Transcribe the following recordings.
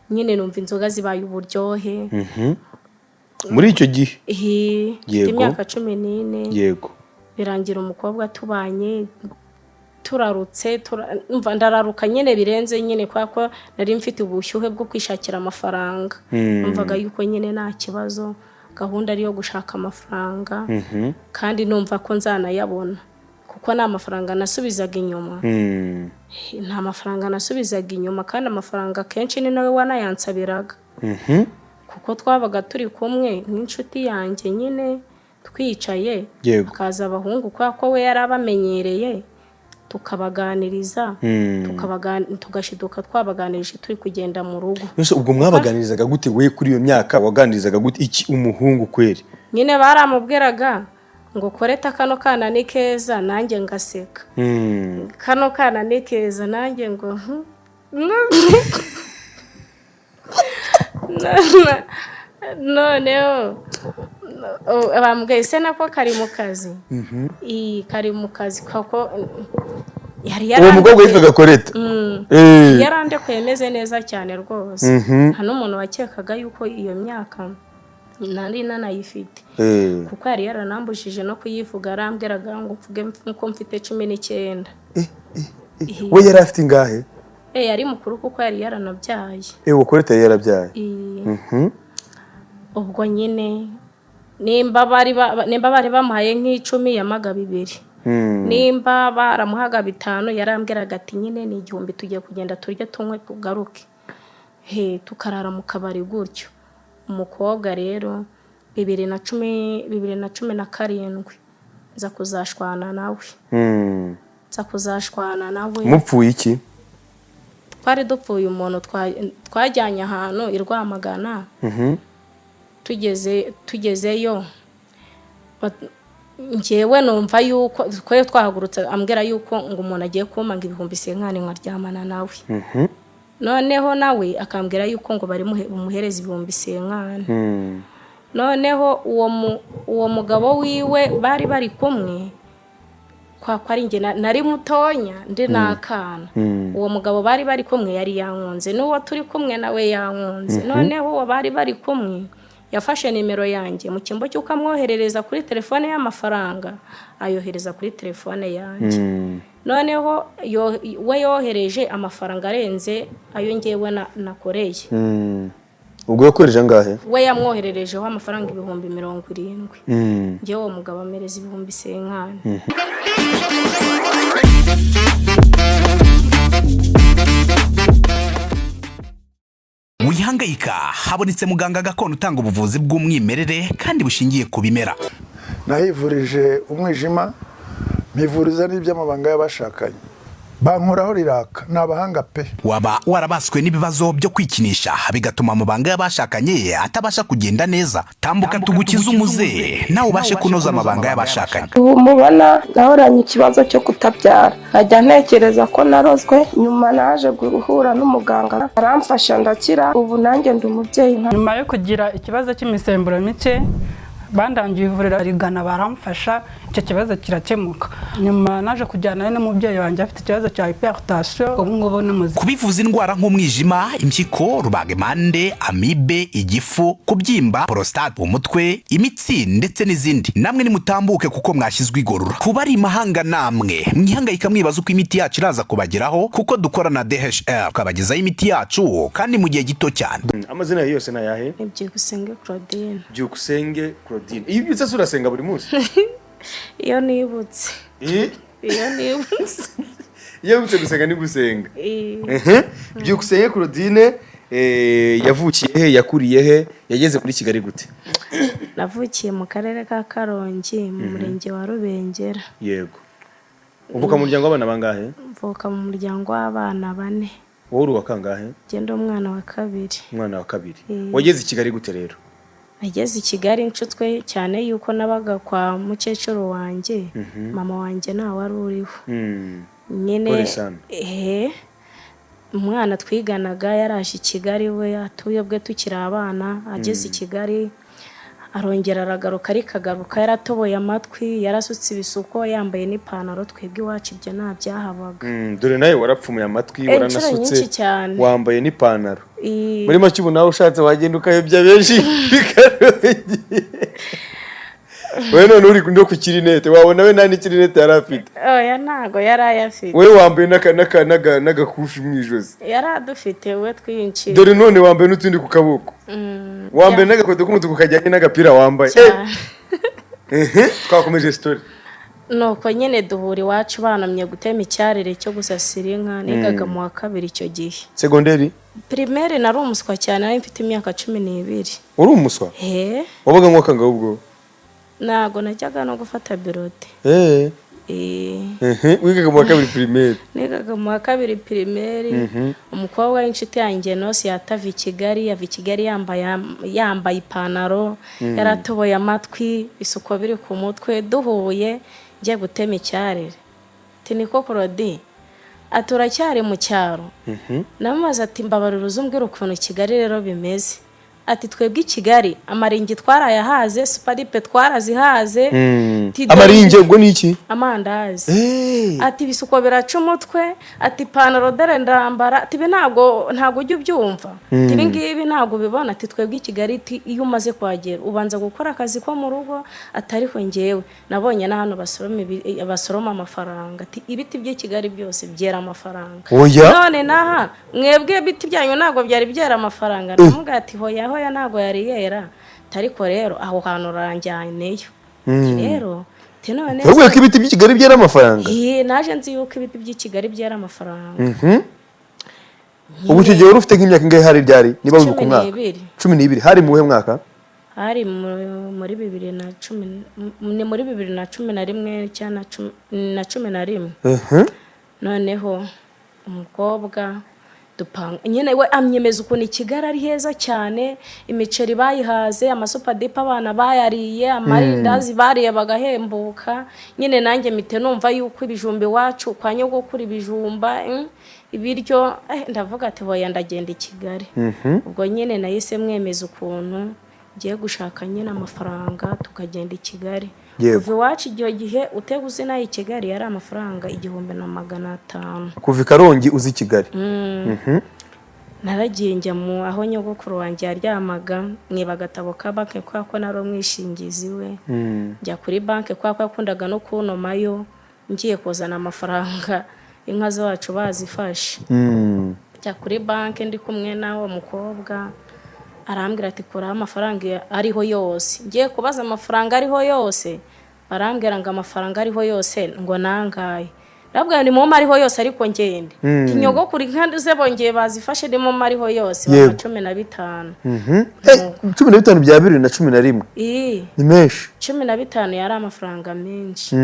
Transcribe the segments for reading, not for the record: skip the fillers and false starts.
Nyine numva inzoga zibaye uburyohe. Muri icyo gihe? Mfite imyaka 14. Birangira umukobwa tubanye, turarutse, umva ndararuka nyine birenze nyine, kubera ko nari mfite ubushyuhe bwo kwishakira amafaranga. Numvaga yuko nyine nta kibazo, gahunda ari iyo gushaka amafaranga, kandi numva ko nzanayabona, kuko nta mafaranga nasubizaga inyuma. Nta mafaranga nasubizaga inyuma, kandi amafaranga akenshi ni nawe wanayansabiraga, kuko twabaga turi kumwe n'inshuti yanjye nyine twicaye, hakaza abahungu, kubera ko we yari abamenyereye, tukabaganiriza, tugashiduka twabaganirije turi kugenda mu rugo. None ubwo mwabaganirizaga gute? We kuri iyo myaka waganirizaga gute iki umuhungu kweri? Nyine baramubwiraga ngo: "Koreta, kano kana ni keza," nanjye ngaseka. "Kano kana ni keza," nanjye ngo "Hmm." Noneho bambwiye se nako kari mu kazi. Iyi kari mu kazi koko yari Uwo mukobwa yarandekuye. yitwaga Koreta? Yarandekuye meze neza cyane rwose. Nta n'umuntu wakekaga yuko iyo myaka nari nanayifite, kuko yari yaranambujije no kuyivuga, arambwiraga ngo mvuge ko mfite 19. We yari afite ingahe? Yari mukuru kuko yari yaranabyaye. Uwo Koreta yari yarabyaye? Ubwo nyine nimba bari bamuhaye nk'icumi, yamaga bibiri. Nimba baramuhaga bitanu, yarambwiraga ati: "Nyine ni 1000, tugiye kugenda turye, tunywe, tugaruke." He, tukarara mu kabari gutyo. Umukobwa rero 2010, 2017 nza kuzashwana nawe. Nza kuzashwana nawe. Mupfuye iki? Twari dupfuye umuntu twajyanye ahantu i Rwamagana. Tugezeyo, njyewe numva yuko twari twahagurutse, ambwira yuko ngo umuntu agiye kumpa 50,000 nkaryamana nawe. Noneho nawe akambwira yuko ngo bari bumuhereze 50,000. Noneho uwo mugabo wiwe bari bari kumwe, kwa ko ari njye nari mutonya, ndi n'akana, uwo mugabo bari bari kumwe yari yankunze, n'uwo turi kumwe nawe yankunze. Noneho uwo bari bari kumwe yafashe nimero yanjye, mu cyimbo cy'uko amwoherereza kuri telefone y'amafaranga, ayohereza kuri telefone yanjye. Noneho we yohereje amafaranga arenze ayo ngewe nakoreye. Ubwo yakoresheje angahe? We yamwohererejeho amafaranga 70,000. Ngewe uwo mugabo amereza 50,000. Wihangayika, habonetse muganga gakondo utanga ubuvuzi bw'umwimerere kandi bushingiye ku bimera. Nahivurije umwijima, mpivuriza n'iby'amabanga y'abashakanye, bankoraho riraka, ni abahanga pe. Waba warabaswe n'ibibazo byo kwikinisha, bigatuma amabanga y'abashakanye atabasha kugenda neza? Tambuka tugukize umuze, nawe ubashe kunoza amabanga y'abashakanye. Ubu mubona nahoranye ikibazo cyo kutabyara, nkajya ntekereza ko narozwe. Nyuma naje guhura n'umuganga, aramfasha ndakira, ubu nanjye ndi umubyeyi nka Nyuma yo kugira ikibazo cy'imisemburo mike, bandangiye ivuriro rigana, baramfasha, icyo kibazo kirakemuka. Nyuma naje kujyanayo n'umubyeyi wanjye afite ikibazo cya hypertension, ubu ngubu ni muzima. Kubivuza indwara nk'umwijima, impyiko, rubagimpande, amibe, igifu, kubyimba, prostate, umutwe, imitsi ndetse n'izindi, namwe nimutambuke kuko mwashyizwe igorora. Kuba ari imahanga, namwe mwihangayika mwibaza uko imiti yacu iraza kubageraho, kuko dukora na DHL tukabagezaho imiti yacu kandi mu gihe gito cyane. Amazina yawe yose ni ayahe? Ni Byukusenge Claudine. Byukusenge Claudine. Iyo ubyutse se urasenga buri munsi? Iyo nibutse. Iyo nibutse. Iyo wibutse gusenga ni gusenga. Byukusenge Claudine, yavukiye he? Yakuriye he? Yageze muri Kigali gute? Navukiye mu karere ka Karongi, mu murenge wa Rubengera. Yego, uvuka mu muryango w'abana bangahe? Mvuka mu muryango w'abana bane. Wowe uri uwa kangahe? Ngenda umwana wa kabiri. Umwana wa kabiri. Wageze i Kigali gute rero? Nageze i Kigali nshutswe cyane yuko nabaga kwa mukecuru wanjye, mama wanjye ntawe wari uriho. Nyine Pole sana. Ehe, umwana twiganaga yaraje i Kigali, we atuye bwe tukiri abana. Ageze i Kigali arongera aragaruka, ariko agaruka yaratoboye amatwi, yarasutse ibisuko, yambaye n'ipantaro. Twebwe iwacu ibyo nta byahabaga. Dore nawe warapfumuye amatwi, Inshuro waranasutse, nyinshi cyane. wambaye n'ipantaro. Muri make ubu nawe ushatse wagenda ukayobya benshi bikarugiye. Wowe none uri no ku kirinete, wabona we nta n'ikirinete yari afite. Oya, ntago yari ayafite. Wowe wambaye n'agakufi mu ijosi. Yari adufite we twinshi. Dore none wambaye n'utundi ku kaboko, wambaye n'agakoto k'umutuku kajyanye n'agapira wambaye. Cyane. Twakomeje story. Nuko nyine duhura iwacu banamye gutema icyarire cyo gusasira inka. Nigaga mu wa kabiri icyo gihe. Segonderi? Primaire. Nari umuswa cyane, nari mfite imyaka 12. Uri umuswa? He. Wabaga nk'uwa ubwo? Ntago najyaga no gufata birote. Wigaga mu wa kabiri primaire? Nigaga mu wa kabiri primaire. Umukobwa w'inshuti yanjye Nosi yatava i Kigali, yava i Kigali yambaye ipantaro, yaratoboye amatwi, isuko biri ku mutwe. Duhuye ngiye gutema icyarire, ati: "Niko Claudine?" Ati: "Uracyari mu cyaro?" Namubaza ati: "Mbabarira, uzumbwira ukuntu Kigali rero bimeze." Ati: "Twebwe i Kigali amaringi twarayahaze, supadipe twarazihaze." Ati, Amaringe ubwo ni iki? Amandazi. Ati: "Ibisuko biraca umutwe." Ati: "Ipantaro dore ndambara." Ati: "Ibi ntabwo ujya ubyumva." Ati: "Ibi ngibi ntabwo ubibona." Ati: "Twebwe i Kigali," ati, "iyo umaze kuhagera ubanza gukora akazi ko mu rugo." Ati: "Ariko ngewe nabonye na hano basoroma amafaranga." Ati: "Ibiti by'i Kigali byose byera amafaranga." Oya. None naha mwebwe ibiti byanyu ntabwo byari byera amafaranga? Ndamubwira ati: "Hoya, hoya, ntabwo yari yera." Ati: "Ariko rero aho hantu uranjyaneyo." Ati: "Rero," ati, "none..." Bavuga ko ibiti by'i Kigali byera amafaranga? Iyi naje nzi yuko ibiti by'i Kigali byera amafaranga. Ubu icyo gihe wari ufite nk'imyaka ingahe? Hari ryari niba wibuka? Cumi Umwaka? n'ibiri. 12. Hari mu wuhe mwaka? Hari muri 2010, ni muri 2011 cyangwa na 11. Noneho umukobwa dupanga nyine, we amyemeza ukuntu i Kigali ari heza cyane, imiceri bayihaze, amasupadipa abana bayariye, amarindazi bariye bagahembuka. Nyine nanjye mpite numva yuko ibijumba iwacu kwa nyogokuru, ibijumba, ibiryo, ndavuga ati: "Hoya, ndagenda i Kigali." Ubwo nyine nahise mwemeza ukuntu ngiye gushaka nyine amafaranga tukagenda i Kigali. Kuva iwacu icyo gihe utega uzi nayo i Kigali yari amafaranga 1500. Kuva i Karongi uzi i Kigali? Naragiye njya mu aho nyogokuru wanjye yaryamaga, mwiba agatabo ka banki kubera ko nari umwishingizi we. Njya kuri banki kubera ko yakundaga no kuntomayo ngiye kuzana amafaranga inka zacu bazifashe. Njya kuri banki ndi kumwe n'uwo mukobwa, arambwira ati: "Kuraho amafaranga ariho yose." Ngiye kubaza amafaranga ariho yose, barambwira ngo amafaranga ariho yose ngo nangahe. Ndabwira ni mumpe ariho yose ariko ngende. Ati: "Nyogokuru, inka ze bongeye bazifashe, ni mumpe ariho yose." Bampa 15. 15 bya 2011? Ii. Ni menshi. 15 yari amafaranga menshi.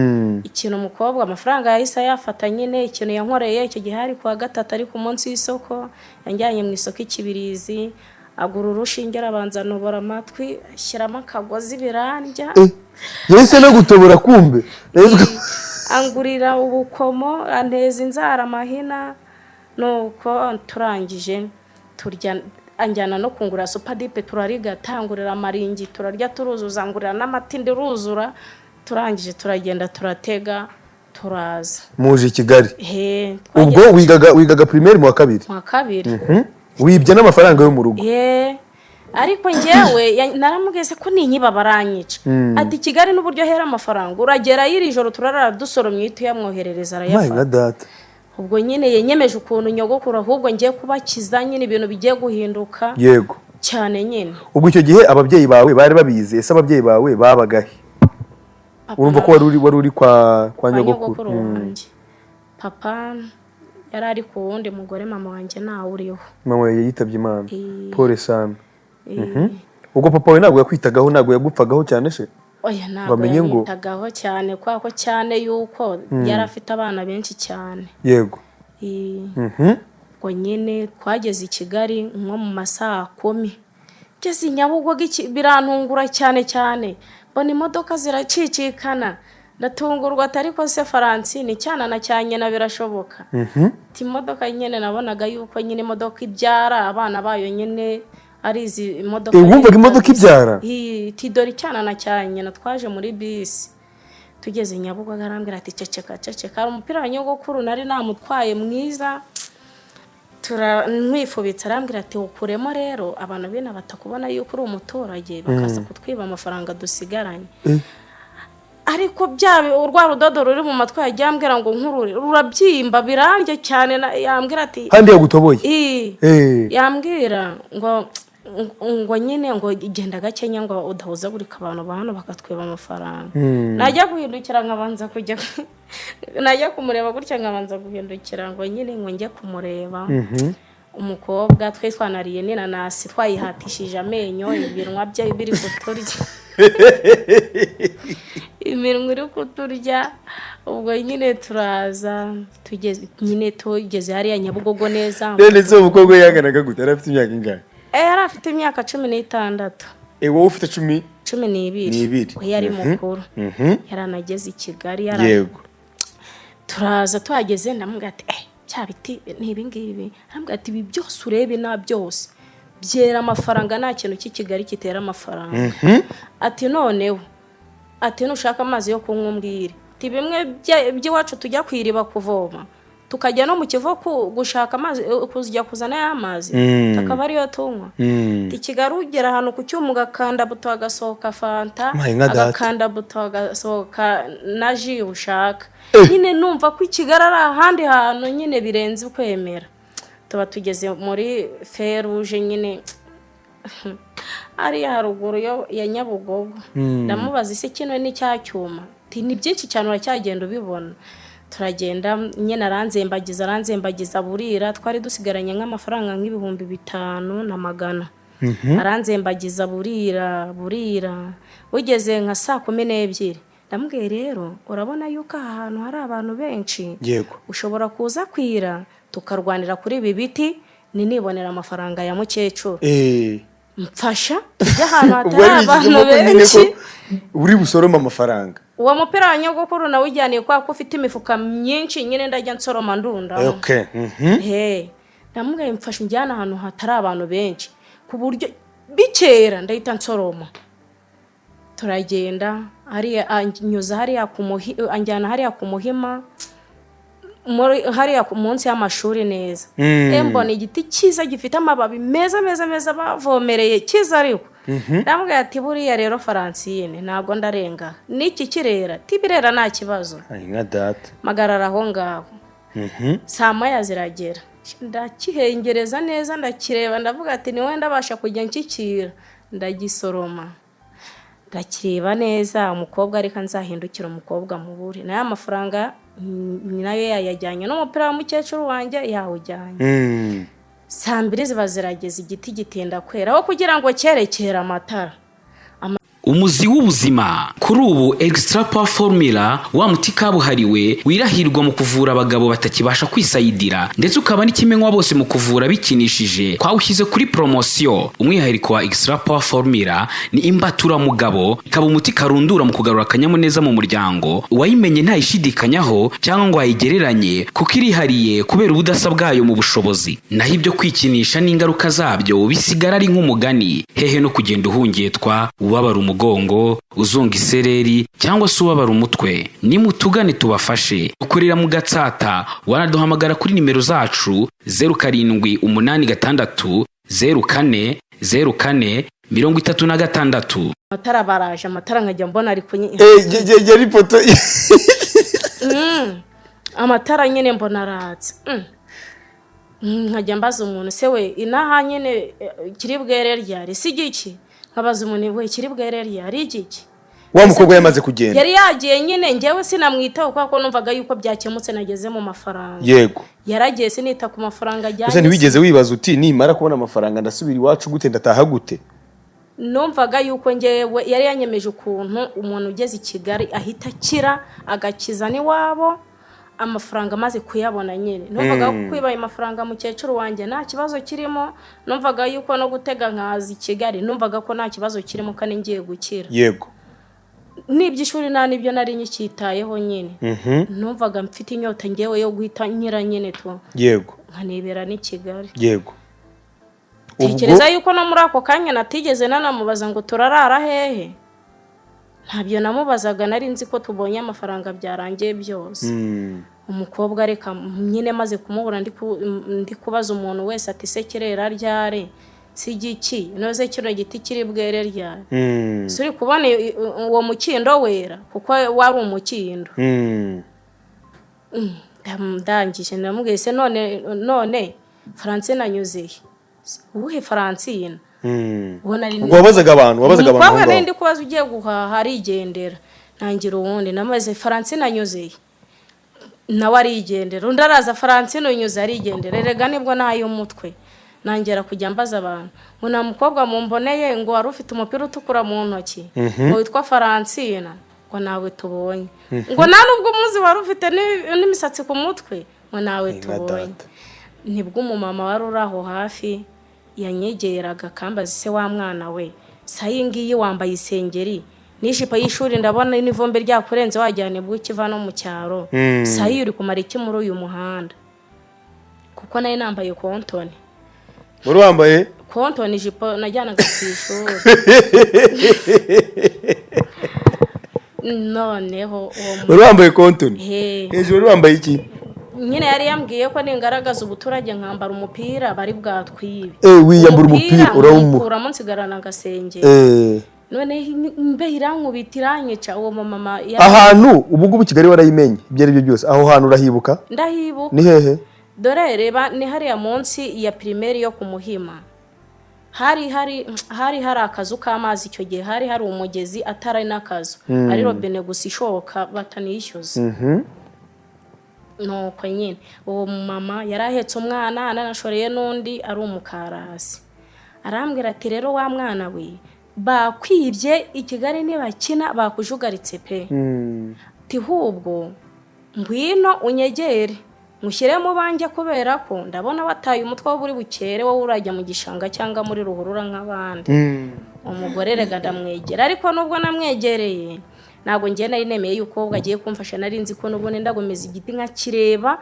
Ikintu umukobwa amafaranga yahise ayafata nyine, ikintu yankoreye icyo gihe, hari kuwa gatatu, ari ku munsi w'isoko, yanjyanye mu isoko i Kibirizi, agura urushinge, arabanza anobora amatwi, ashyiramo akagozi, birandya. Yahise no gutobora kumbe? Angurira ubukomo, anteza inzara, amahina. Nuko turangije turya, anjyana no kungura supadipe, turarigata, ngurira amaringi, turarya turuzuza, ngurira n'amatindi ruzura. Turangije turagenda, turatega, turaza. Muje i Kigali? He. Ubwo wigaga primaire mu wa kabiri? Mu wa kabiri. Wibye n'amafaranga yo mu rugo? Ye, ariko njyewe naramubwiye ko ninyiba baranyica. Ati: "Kigali n'uburyo hera amafaranga, uragerayo iri joro turarara dusoromye, uhita uyamwoherereza." Mayi nka Arayafata. data. Ubwo nyine yenyemeje ukuntu nyogokuru ahubwo ngiye kubakiza, nyine ibintu bigiye guhinduka cyane nyine. Ubwo icyo gihe ababyeyi bawe bari babizi? Ese ababyeyi bawe babagahe? Papa Urumva ko wari uri kwa kwa nyogokuru? Nyogokuru wanjye. Papa yari ari ku wundi mugore, mama wanjye ntawe uriho. Mama wawe yitabye Imana? Eh. Pole sana. Ubwo papa wawe ntabwo yakwitagaho, ntabwo yagupfagaho cyane se? Oya, ntabwo Bamenye ngo- yanyitagaho cyane kubera ko cyane yuko yari afite abana benshi cyane. Ubwo nyine twageze i Kigali nko mu ma saa kumi. Ngeze i Nyabugogo birantungura cyane cyane, mbona imodoka ziracicikana, ndatungurwa ati: "Ariko se Francine, icyana na cya nyina birashoboka?" Ati imodoka nyine nabonaga yuko nyine imodoka ibyara abana bayo nyine ari izi imodoka. Eh, wumvaga imodoka ibyara? Ii, ati: "Dore icyana na cya nyina." Twaje muri bisi, tugeze i Nyabugogo arambwira ati: "Ceceka, ceceka." Hari umupira wa nyogokuru nari namutwaye mwiza. Ntwifubitse, arambwira ati: "Ukuremo rero, abantu bino batakubona yuko uri umuturage, bakaza kutwiba amafaranga dusigaranye." Ariko bya urwa rudodo ruri mu matwi, yagiye ambwira ngo nkurure, rurabyimba, birandya cyane. Yambwira ati Handi yagutoboye? Ii. Yambwira ngo nyine ngo genda gakenya, ngo udahuzagurika, abantu ba hano bakatwiba amafaranga. Najya guhindukira nkabanza kujya, najya kumureba gutya nkabanza guhindukira, ngo nyine ngo njye kumureba. Umukobwa twe twanariye n'inanasi, twayihatishije amenyo, ibinwa bye biri kuturya, iminwa iri kuturya. Ubwo nyine turaza, tugeze nyine, tugeze hariya Nyabugogo neza. None se uwo mukobwa yanganaga gute? Yari afite imyaka ingahe? Yari afite imyaka 16. Wowe ufite 10 12. N'ibiri. We yari mukuru, yaranageze i Kigali. Turaza, tuhageze ndamubwira ati: "Eh, bya biti ni ibi ngibi?" Arambwira ati: "Ibi byose urebe na byose byera amafaranga, nta kintu cy'i Kigali kitera amafaranga." Ati: "Noneho," ati, "nushaka amazi yo kunywa umbwire." Ati: "Bimwe by'iwacu tujya ku iriba kuvoma, tukajya no mu Kivu gushaka amazi, kujya kuzana ya mazi, akaba ariyo tunywa." Ati: "Kigali ugera ahantu ku cyuma ugakanda buto hagasohoka fanta, Maye nka data. agakanda buto hagasohoka na jus ushaka." Nyine numva ko i Kigali ari ahandi hantu nyine birenze ukwemera. Tuba tugeze muri feruje nyine hariya haruguru ya Nyabugogo. Ndamubaza: "Ese kino ni cya cyuma?" Ati: "Ni byinshi cyane, uracyagenda ubibona." Turagenda nyine, aranzembagiza, aranzembagiza, burira. Twari dusigaranye nk'amafaranga nk'ibihumbi 5 na 100. Aranzembagiza, burira, burira, bugeze nka saa 12. Ndamubwiye: "Rero urabona yuko aha hantu hari abantu benshi, ushobora kuza kwira tukarwanira kuri ibi biti, ninibonera amafaranga ya mukecuru. Mfasha tujye ahantu Ubwo hatari abantu warigizemo ko nyine ko benshi." uri busorome amafaranga. Uwo mupira wa nyogokuru nawujyaniye kubera ko ufite imifuka myinshi nyine, ndajya nsoroma ndundamo. Okay. He, ndamubwiye: "Mfasha unjyane ahantu hatari abantu benshi, ku buryo bikera ndahita nsoroma." Turagenda hariya, anyuza hariya ku muhi, anjyana hariya ku Muhima, muri hariya munsi y'amashuri neza. Mbona igiti cyiza gifite amababi meza meza meza bavomereye, cyiza ariko. Ndamubwira ati: "Buriya rero Francine, ntabwo ndarenga n'iki kirera." Tibirera, nta kibazo. Ay, nka data. Magarara aho ngaho. Saa 1 ziragera, ndakihengereza neza, ndakireba, ndavuga ati: "Niwe ndabasha kujya nshyikira." Ndagisoroma, ndakireba neza. Umukobwa, ariko nzahindukira umukobwa mubure nayo amafaranga, nayo yayajyanye n'umupira wa mukecuru wanjye yawujyanye. Saa 2 ziba zirageze, igiti gitinda kwera, aho kugira ngo cyerekere amatara. Umuzi w'ubuzima kuri ubu, Extra Power Formula, wa muti kabuhariwe wirahirwa mu kuvura abagabo batakibasha kwisayidira, ndetse ukaba n'ikimenywa bose mu kuvura bikinishije, twawushyize kuri poromosiyo. Umwihariko wa Extra Power Formula ni imbaturamugabo, ikaba umuti karundura mu kugarura akanyamuneza mu muryango. Uwayimenye ntayishidikanyaho cyangwa ngo ayigereranye, kuko irihariye kubera ubudasa bwayo mu bushobozi. Naho ibyo kwikinisha n'ingaruka zabyo bisigara ari nk'umugani. Hehe no kugenda uhungetwa, ubabara umugongo, uzunga isereri cyangwa se ubabara umutwe. Nimutugane tubafashe. Dukorera mu Gatsata. Wanaduhamagara kuri nimero zacu 0786040436. Amatara baraje, amatara nkajya mbona ari kunyi Yari ipoto. Amatara nyine mbona aratse. Nkajya mbaza umuntu: "Se we, inaha nyine kiri bwere ryari? Si igiki?" Nkabaza umuntu: "We, kiri bwere ryari? Igiki?" Wa mukobwa yamaze kugenda? Yari yagiye nyine. Njyewe sinamwitaho kubera ko numvaga yuko byakemutse, nageze mu mafaranga. Yaragiye, sinita ku mafaranga ajyanye. Gusa ntiwigeze wibaza uti: "Nimara kubona amafaranga ndasubira iwacu gute? Ndataha gute?" Numvaga yuko ngewe yari yanyemeje ukuntu umuntu ugeze i Kigali ahita akira, agakiza n'iwabo. Amafaranga amaze kuyabona nyine, numvaga ko kwiba ayo mafaranga mukecuru wanjye nta kibazo kirimo. Numvaga yuko no gutega nkaza i Kigali, numvaga ko nta kibazo kirimo kandi ngiye gukira. N'iby'ishuri nta n'ibyo nari nyicyitayeho nyine. Numvaga mfite inyota ngewe yo guhita nkira nyine tu, nkanibera n'i Kigali. Tekereza yuko no muri ako kanya natigeze nanamubaza ngo turarara hehe. Ntabyo namubazaga, nari nzi ko tubonye amafaranga byarangiye byose. Umukobwa reka nyine maze kumubura, ndi kubaza umuntu wese ati se kirera ryari, si igiki noze kino giti kiri bwere ryari? Si uri kubona uwo mukindo wera, kuko wari umukindo. Ndangije ndamubwiye se none Francine anyuzeye uwuhe Francine? Ubwo nari Ubwo wabazaga abantu, wabazaga abantu aho umukobwa nari ngaho. ndi kubaza ugiye guhaha arigendera, ntangira uwundi namaze Francine anyuzeye, nawe arigendera, undi araza Francine unyuze arigendera. Erega nibwo nayo umutwe nangera kujya mbaza abantu ngo nta mukobwa mumboneye ngo wari ufite umupira utukura mu ntoki ngo witwa Francine, ngo nawe tubonye, ngo nta nubwo umuzi wari ufite n'imisatsi ku mutwe, ngo nawe Nka tubonye. data. Nibwo umumama wari uri aho hafi yanyegeraga akambaza se wa mwana we, sa iyi ngiyi wambaye isengeri n'ijipo y'ishuri, ndabona n'ivumbi ryakurenze wajyana nibwo ukiva no mu cyaro, sa iyi uri kumara iki muri uyu muhanda? Kuko nari nambaye kontoni. Wari wambaye Kontoni, ijipo najyanaga ku ishuri. Noneho uwo Wari wambaye kontoni? He. Hejuru wari wambaye iki? Nyine yari yambwiye ko ningaragaza ubuturage nkambara umupira bari bwatwibe. Wiyambura umupira urawumuha. Nkuramo nsigarana agasengeri. None mbe irankubita iranyica uwo mumama Ahantu ubu ngubu Kigali warayimenye ibyo ari byo byose, aho hantu urahibuka? Ndahibuka. Ni hehe? Dore reba, ni hariya munsi ya primaire yo ku Muhima, hari akazu k'amazi. Icyo gihe hari hari umugezi, atari n'akazu, ari robine gusa ishoka batanishyuza. Nuko nyine uwo mama yari ahetse umwana ananashoreye n'undi ari umukarasi, arambwira ati rero wa mwana we, bakwibye i Kigali ntibakina, bakujugaritse pe. Ati hubwo ngwino unyegere mushyire mu banjye, kubera ko ndabona wataye umutwe wo buri bukere, wowe urajya mu gishanga cyangwa muri ruhurura nk'abandi. Umugore rega ndamwegera, ariko nubwo namwegereye ntabwo ngiye nari nemeye yuko ubwo agiye kumfasha. Nari nzi ko n'ubundi ndagomeza igiti nkakireba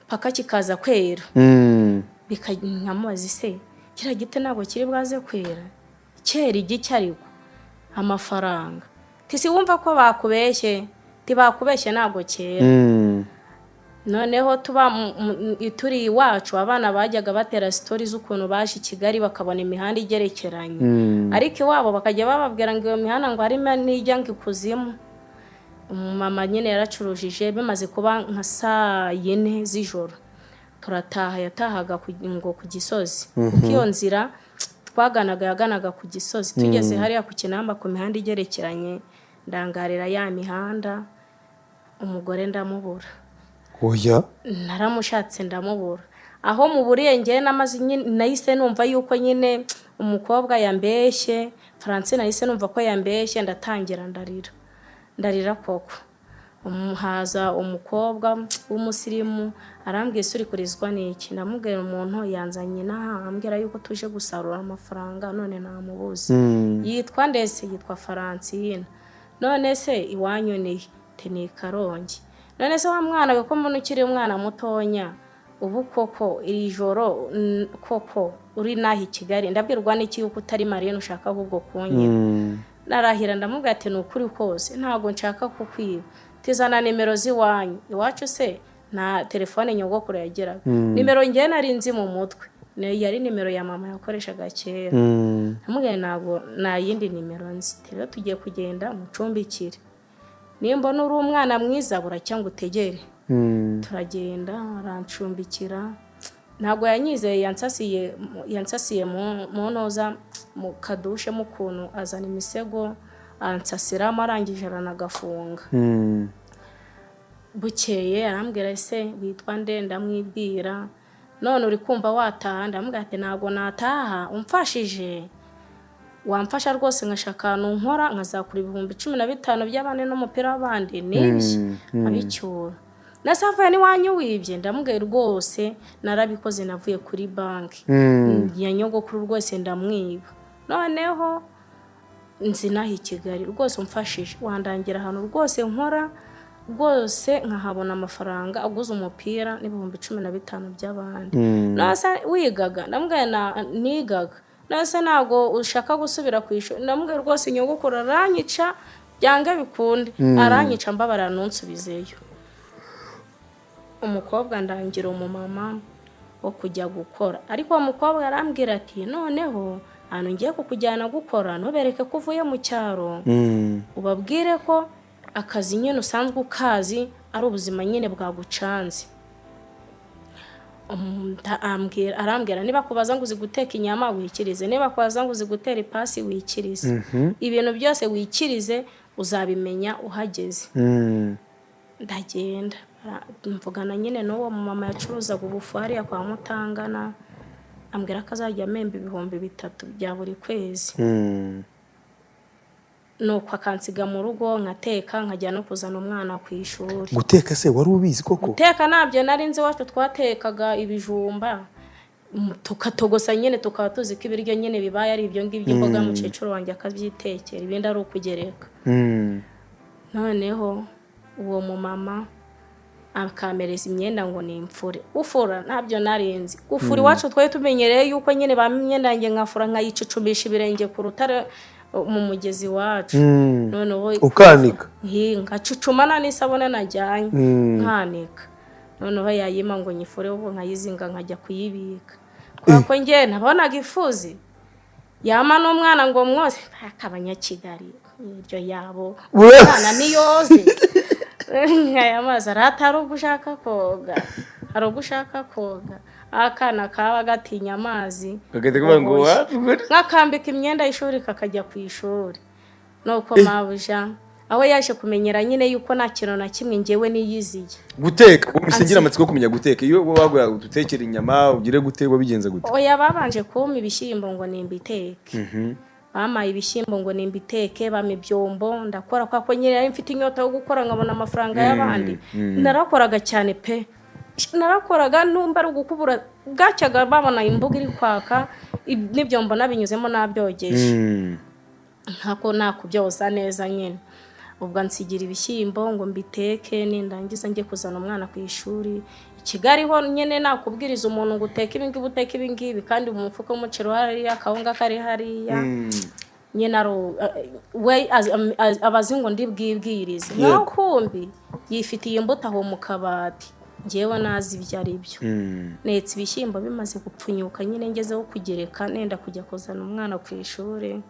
paka kikaza kwera. Nkamubaza se kiriya giti ntabwo kiri bwaze kwera, kera igiki ariko amafaranga tisi wumva ko bakubeshye, tibakubeshye ntabwo kera. Noneho tuba turi iwacu, abana bajyaga batera sitori z'ukuntu baje i Kigali bakabona imihanda igerekeranye, ariko iwabo bakajya bababwira ngo iyo mihanda ngo harimo n'ijya ngo ikuzimu. Umumama nyine yaracurujije, bimaze kuba nka saa yine z'ijoro turataha. Yatahaga ngo ku Gisozi, kuko iyo nzira twaganaga yaganaga ku Gisozi. Tugeze hariya ku Kinamba ku mihanda igerekeranye, ndangarira ya mihanda, umugore ndamubura. Oya. Naramushatse ndamubura. Aho muburiye ngewe namaze nahise numva yuko nyine umukobwa yambeshye Francine, nahise numva ko yambeshye, ndatangira ndarira, ndarira koko. Haza umukobwa w'umusirimu arambwiye uri kurizwa n'iki? Ndamubwira umuntu yanzanye inaha ambwira yuko tuje gusarura amafaranga none namubuze. Yitwa ndetse yitwa Francine. None se iwanyu ni he? Ni Karongi. None se wa mwana we, ko mbona ukiri umwana mutonya, ubu koko iri joro koko uri naha i Kigali, ndabwirwa n'iki yuko utari marine ushaka ahubwo kunyiba? Narahira ndamubwira ati ni ukuri kose ntabwo nshaka kukwiba. Tizana nimero z'iwanyu. Iwacu se nta telefone nyogokuru yageraga, nimero ngewe nari nzi mu mutwe yari nimero ya mama yakoreshaga kera. Ndamubwira ntabwo nta yindi nimero nzi. Rero tugiye kugenda mucumbikire, nimba uri umwana mwiza buracya ngo utegere. Turagenda arancumbikira, ntabwo yanyizeye, yansasiye mu ntoza mu kadushe mu kuntu, azana imisego ansasiramo, arangije aranagafunga. Bukeye arambwira ese witwa nde? Ndamwibwira. None uri kumva wataha? Ndamubwira ati ntabwo nataha umfashije, wamfasha rwose nkashaka ahantu nkora nkazakura 15,000 by'abandi n'umupira w'abandi nibye nkabicyura. Nase avuye n'iwanyu wibye? Ndamubwira rwose narabikoze, navuye kuri banki ya nyogokuru rwose ndamwiba, noneho nzi naha i Kigali rwose umfashije wandangira ahantu rwose nkora rwose nkahabona amafaranga aguze umupira n'15,000 by'abandi. Nase wigaga? Ndamubwira nigaga. Nase ntabwo ushaka gusubira ku ishuri? Ndamubwira rwose nyogokuru aranyica byanga bikunde, aranyica mbabara ntunsubizeyo. Umukobwa ndangira umumama wo kujya gukora, ariko uwo mukobwa arambwira ati noneho ahantu ngiye kukujyana gukora ntubereke ko uvuye mu cyaro, ubabwire ko akazi nyine usanzwe ukazi ari ubuzima nyine bwagucanze. Arambwira niba kubaza ngo uzi guteka inyama wikirize, niba kubaza ngo uzi gutera ipasi wikirize, ibintu byose wikirize uzabimenya uhageze. Ndagenda mvugana nyine n'uwo mama yacuruzaga ubufu hariya kwa Mutangana, ambwira ko azajya amemba 3000 bya buri kwezi. Nuko akansiga mu rugo nkateka, nkajya no kuzana umwana ku ishuri. Guteka se wari ubizi koko? Guteka ntabyo nari nzi, iwacu twatekaga ibijumba tukatogosa nyine, tukaba tuzi ko ibiryo nyine bibaye ari ibyo ngibyo, imboga mukecuru wanjye akabyitekera, ibindi ari ukugereka. Noneho uwo mumama akamereza imyenda ngo nimfure. Ufura ntabyo narinzi. Gufura iwacu twari tumenyereye yuko nyine bampa imyenda yanjye nkafura nkayicucumisha ibirenge ku rutare mu mugezi wacu. Noneho ukanika, ngacucumana n'isabune najyanye nkanika. Noneho yayima ngo nyifure, ubu nkayizinga nkajya kuyibika. Kuko njye nabonaga ifuzi yama n'umwana ngo mwose akabanyakigali iryo yabo umwana niyoze aya mazi aratari ubwo ushaka koga, hari ubwo ushaka koga, akana kaba gatinya amazi nkakambika imyenda y'ishuri kakajya ku ishuri. Nuko mabuja aho yaje kumenyera nyine yuko nta kintu na kimwe ngewe niyiziye guteka. Ubisingira amatsiko kumenya guteka, iyo waguye utekera inyama ugire gute, wabigenza gute? Oya, babanje kumpa ibishyimbo ngo nimbiteke, bamaye ibishyimbo ngo nimbiteke, bama ibyombo ndakora, kwa ko nyine mfite inyota yo gukora nkabona amafaranga y'abandi. Narakoraga cyane pe, narakoraga numba ari ugukubura bwacyaga babona imbuga iri kwaka n'ibyombo nabinyuzemo nabyogeje, ntako nakubyoza neza nyine. Ubwo nsigira ibishyimbo ngo mbiteke, nindangiza njye kuzana umwana ku ishuri. I Kigali ho nyine nakubwiriza umuntu ngo uteke ibi ngibi uteke ibi ngibi, kandi mu mufuka w'umuceri hariya, akawunga kari hariya, nyine we abazi ngo ndibwibwirize. Naho kumbi yifitiye imbuto aho mu kabati, ngewe nazi ibyo ari byo. Netse ibishyimbo bimaze gupfunyuka nyine ngezeho kugereka nenda kujya kuzana umwana ku ishuri,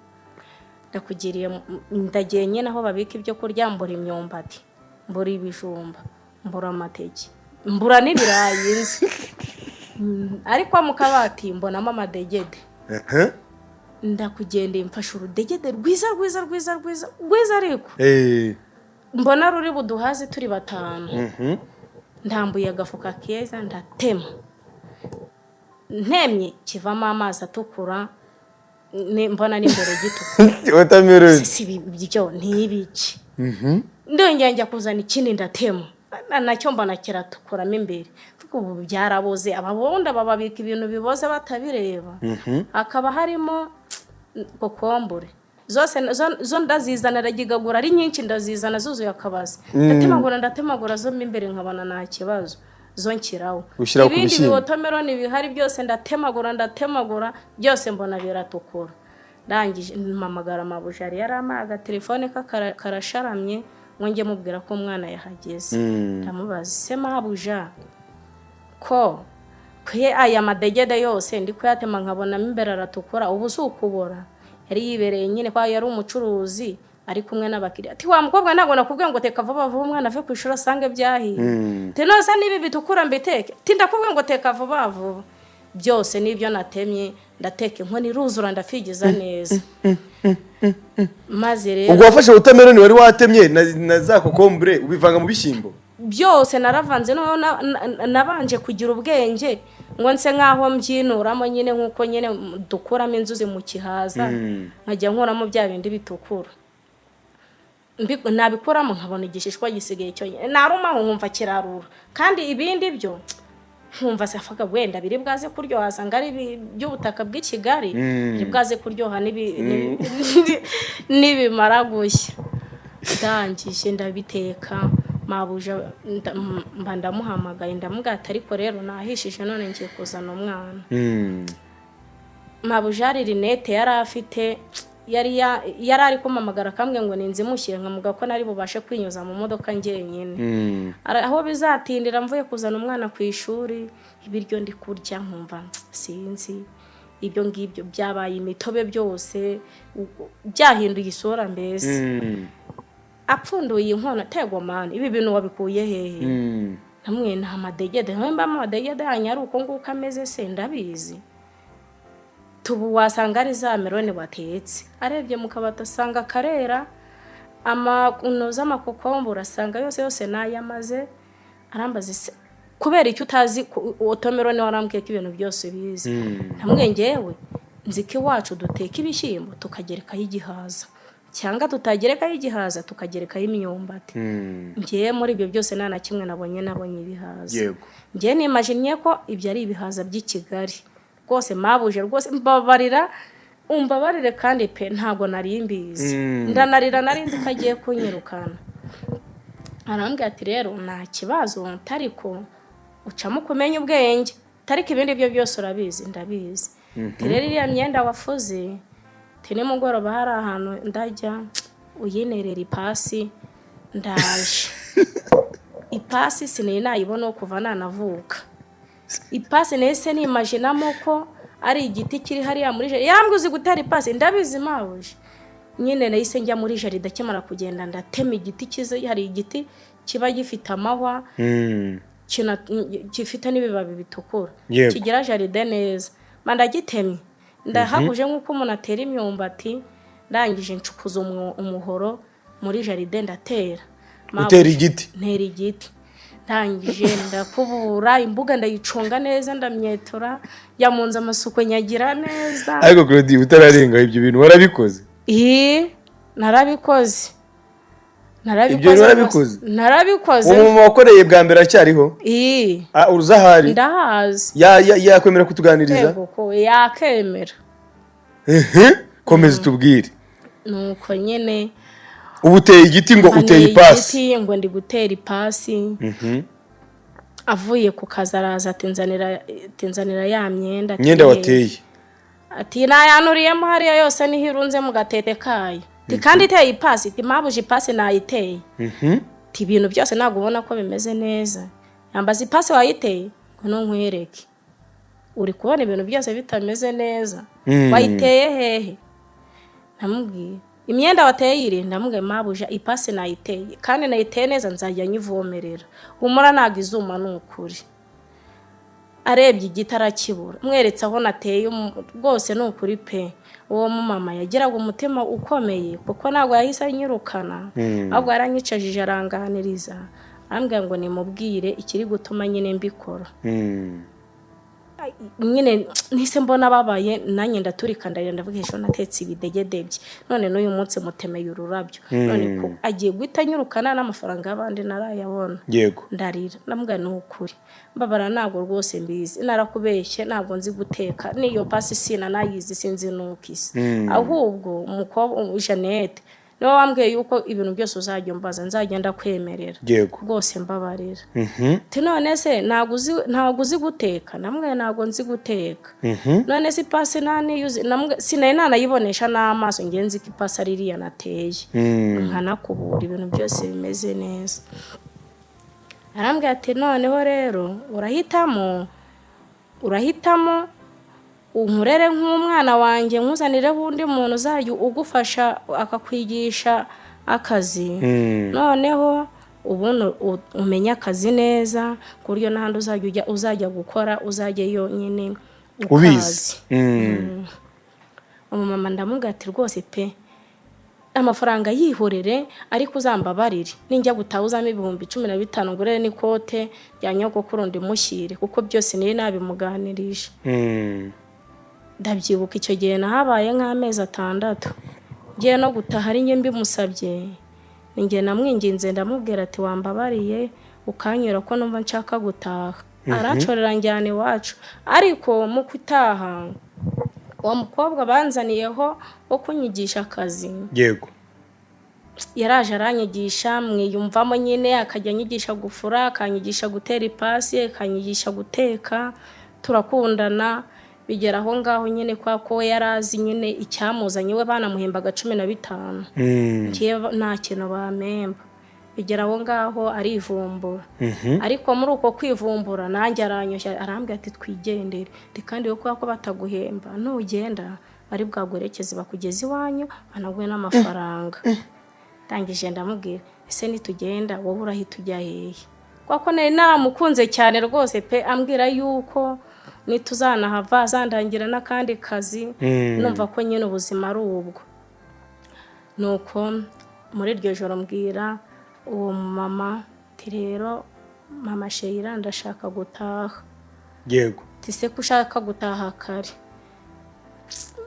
ndakugiriye ndagiye nyine aho babika ibyo kurya, mbura imyumbati, mbura ibijumba, mbura amateke, mbura n'ibirayi nzi. Ariko mu kabati mbonamo amadegede. Ndakugendeye mfashe urudegede rwiza rwiza rwiza rwiza rwiza, ariko mbona ruri buduhaze turi batanu. Ndambuye agafuka keza ndatema, ntemye kivamo amazi atukura, mbona n'imbere gitukura. Si ibyo ntibiki. Ndongera njya kuzana ikindi ndatema, nacyo mbona kiratukuramo imbere. Ubu byaraboze, ababunda bababika ibintu biboze batabireba. Hakaba harimo kokombure zose zo ndazizana, ndagigagura ari nyinshi, ndazizana zuzuye akabazi, ndatemagura ndatemagura zo imbere nkabona nta kibazo, zo nkiraho. Ibindi biwotomeroni bihari byose ndatemagura ndatemagura byose mbona biratukura. Ndangije mpamagara mabuja, yari yarampaye agatelefone karasharamye ngo njye mubwira ko umwana yahageze. Ndamubaza se mabuja ko kwe aya madegede yose ndi kuyatema nkabonamo imbere aratukura, ubu si ukubora? Yari yibereye nyine kwa yari umucuruzi ari kumwe n'abakiriya. Ati wa mukobwa ntabwo nakubwiye ngo teka vuba vuba umwana ave ku ishuri asange byahiye. Ati nose nibi bitukura mbiteke? Ati ndakubwiye ngo teka vuba vuba. Byose nibyo natemye ndateka inkoni iruzura ndafigiza neza. Maze rero ubwo wafashe watermelon wari watemye na za kokombure ubivanga mu bishyimbo byose naravanze. Noneho nabanje kugira ubwenge ngo nse nkaho mbyinuramo nyine, nkuko nyine dukuramo inzuzi mu kihaza, nkajya nkuramo bya bindi bitukura, nabikuramo nkabona igishishwa gisigaye cyonyine, narumaho nkumva kirarura, kandi ibindi byo nkumva safaga wenda biri bwaze kuryoha, sanga ari by'ubutaka bw'i Kigali biri bwaze kuryoha nibimara gushya. Ndangije ndabiteka, mabuja mba ndamuhamagaye ndamubwira ariko rero nahishije none ngiye kuzana umwana. Mabuja ari rinete yari afite Yari yari ari kumpamagara akambwira ngo ninzimushyire, nkamuga ko nari bubashe kwinyuza mu modoka njyenyine. Aho bizatindira mvuye kuzana umwana ku ishuri, ibiryo ndi kurya nkumva sinzi, ibyo ngibyo byabaye imitobe byose, byahinduye isura mbese. Apfunduye inkono, "Tego mani, ibi bintu wabikuye hehe?" Namwe nta madegede mba, amadegede yanyu ari uko nguko ameze se? Ndabizi, tubu wasanga ari za melon watetse. Arebye mu kabati asanga karera, amakuno z'amakokombure asanga yose yose nayamaze. Arambaza, "Se kubera icyo utazi watermelon? Warambwiye ko ibintu byose ubizi." Namwe ngewe nzi ko iwacu duteka ibishyimbo tukagerekaho igihaza, cyangwa tutagerekaho igihaza tukagerekaho imyumbati. Ngewe muri ibyo byose nta na kimwe nabonye, nabonye ibihaza. Ngewe nimajinnye ko ibyo ari ibihaza by'i Kigali. Rwose mabuje, rwose mbabarira, umbabarire kandi pe, ntabwo nari mbizi. Ndanarira, nari nzi ko agiye kunyirukana. Arambwira ati, "Rero nta kibazo, ariko ucamo kumenya ubwenge, ariko ibindi byo byose urabizi." "Ndabizi." Ati, "Rero iriya myenda wafuze, ati nimugoroba hari ahantu ndajya, uyinerera ipasi ndaje." Ipasi sinari nayibona kuva nanavuka. Ipasi nahise nimajinamo ko ari igiti kiri hariya muri jardin. Yarambwiye, "Uzi gutera ipasi?" "Ndabizi mabuje." Nyine nahise njya muri jardin, akimara kugenda ndatema igiti cyiza. Hari igiti kiba gifite amahwa, gifite n'ibibabi bitukura, kigira jardin neza. Mba ndagitemye, ndahaguje nk'uko umuntu atera imyumbati. Ndangije ncukuza umuhoro muri jardin, ndatera. Utera igiti? Ntera igiti. Ndangije ndakubura imbuga, ndayicunga neza, ndamyetura, njya mu nzu amasuku nyagira neza. Ariko Claudie, utararenga, ibyo bintu warabikoze? Ii, narabikoze, narabikoze. Ibyo bintu warabikoze? Narabikoze. Uwo mama wakoreye bwa mbere aracyariho? Ii. Ah, uruzahari? Ndahazi. Yakwemera kutuganiriza? Yego, ko yakemera. Ehe, komeza utubwire. Nuko nyine. Ubu uteye igiti ngo uteye Anteye ipasi. igiti ngo ndi gutera ipasi. Avuye ku kazi araza ati, "Nzanira," ati, "Nzanira ya myenda." Ati, Imyenda wateye. Ati, "Nayanuriyemo hariya yose, niho irunze mu gatete kayo." Ati, "Kandi iteye ipasi?" Ati, "Mabuje, ipasi nayiteye." Ati, "Ibintu byose ntabwo ubona ko bimeze neza?" Yambaza, "Ipasi wayiteye?" Ngo nkwereke, uri kubona ibintu byose bitameze neza? Wayiteye hehe? Ndamubwiye imyenda wateye iri. Ndamubwiye, "Mabuja, ipasi nayiteye kandi nayiteye neza, nzajya nyivomerera, humura ntabwo izuma ni ukuri." Arebye igiti arakibura, mweretse aho nateye rwose ni ukuri pe. Uwo mumama yagiraga umutima ukomeye, kuko ntabwo yahise anyirukana, ahubwo yaranyicajije aranganiriza, arambwira ngo nimubwire ikiri gutuma nyine mbikora. Nyine nise mbona ababaye, nanjye ndaturika ndarira, ndavuga, "Ejo natetse ibidegede bye, none n'uyu munsi mutemeye ururabyo, none ko agiye guhita anyirukana n'amafaranga y'abandi narayabona." Ndarira, ndamubwira, "Ni ukuri mbabara, ntabwo rwose mbizi, narakubeshye, ntabwo nzi guteka, n'iyo pasi sinanayizi, sinzi n'uko isa. Ahubwo umukobwa Jeannette niwe wambwiye yuko ibintu byose uzajya umbaza nzajya ndakwemerera. Rwose mbabarira." Ati, "None se ntabwo uzi guteka?" Namwe, "Ntabwo nzi guteka." "None se ipasi nta niyo uzi?" Namwe, "Sinari nanayibonesha n'amaso, ngenzi nzi ko ipasi ari iriya nateye, nkanakubura ibintu byose bimeze neza." Arambwira ati, "Noneho rero urahitamo unkurere nk'umwana wanjye, nkuzanireho undi muntu uzajya ugufasha akakwigisha akazi, noneho ubundi umenye akazi neza, ku buryo n'ahandi uzajya ujya, uzajya gukora uzajyayo nyine Ubizi. ukazi." Umumama ndamubwira ati, "Rwose pe, amafaranga yihorere, ariko uzambabarire, ninjya gutaha uzamo 15,000 ngurere n'ikote rya nyogokuru ndimushyire," kuko byose nari nabimuganirije. Ndabyibuka icyo gihe nahabaye nk'amezi 6. Ngiye no gutaha ari njye mbimusabye, ni njye namwinginze, ndamubwira ati, "Wambabariye ukanyura ko numva nshaka gutaha?" Aranshorera njyana iwacu. Ariko mu gutaha, uwo mukobwa banzaniyeho wo kunyigisha akazi yaraje aranyigisha, mwiyumvamo nyine, akajya anyigisha gufura, akanyigisha gutera ipasi, akanyigisha guteka, turakundana. Bigera aho ngaho nyine kwa ko we yari azi nyine icyamuzanye, we banamuhembaga 15, njyewe nta kintu bampemba. Bigera aho ngaho arivumbura, ariko muri uko kwivumbura nanjye aranyoshya, arambwira ati twigendere. Ati kandi wowe kubera ko bataguhemba nugenda bari bwaguherekeze bakugeze iwanyu banaguhe n'amafaranga. Ndangije ndamubwira, ese nitugenda wowe urahita ujya hehe? Kuko nari naramukunze cyane rwose pe, ambwira yuko nituzanahava azandangira n'akandi kazi, numva ko nyine ubuzima ari ubwo. Nuko muri iryo joro mbwira uwo mama ati rero mama Sheila ndashaka gutaha. Yego. Ati se ko ushaka gutaha kare?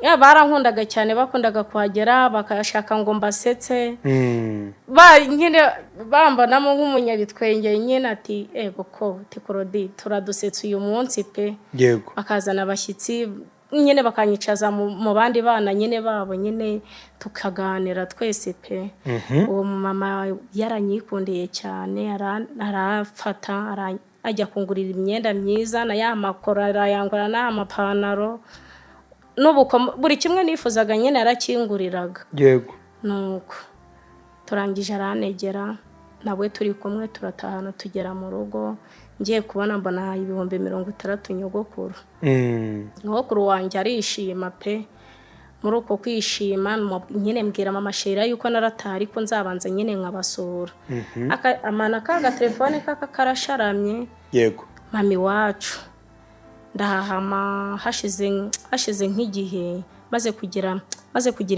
Ya barankundaga cyane, bakundaga kuhagera bakashaka ngo mbasetse, ba nyine bambonamo nk'umunyabitwenge nyine, ati ego ko Claudie turadusetsa uyu munsi pe. Yego. Bakazana abashyitsi nyine bakanyicaza mu bandi bana nyine babo nyine tukaganira twese pe. Uwo mama yaranyikundiye cyane, arafata ajya kungurira imyenda myiza na ya makora arayangura n'aya mapantaro n'ubukomo, buri kimwe nifuzaga nyine yarakinguriraga. Yego. Nuko turangije aranegera, nawe turi kumwe turatahana tugera mu rugo, ngiye kubona mbona 60,000 nyogokuru. Nyogokuru wanjye arishima pe. Muri uko kwishima nyine mbwira mama Sheila yuko narataha ariko nzabanza nyine nkabasura. Amana ka telefone kaka karasharamye. Yego. Mami wacu ndahahama hashize nk'igihe maze kugira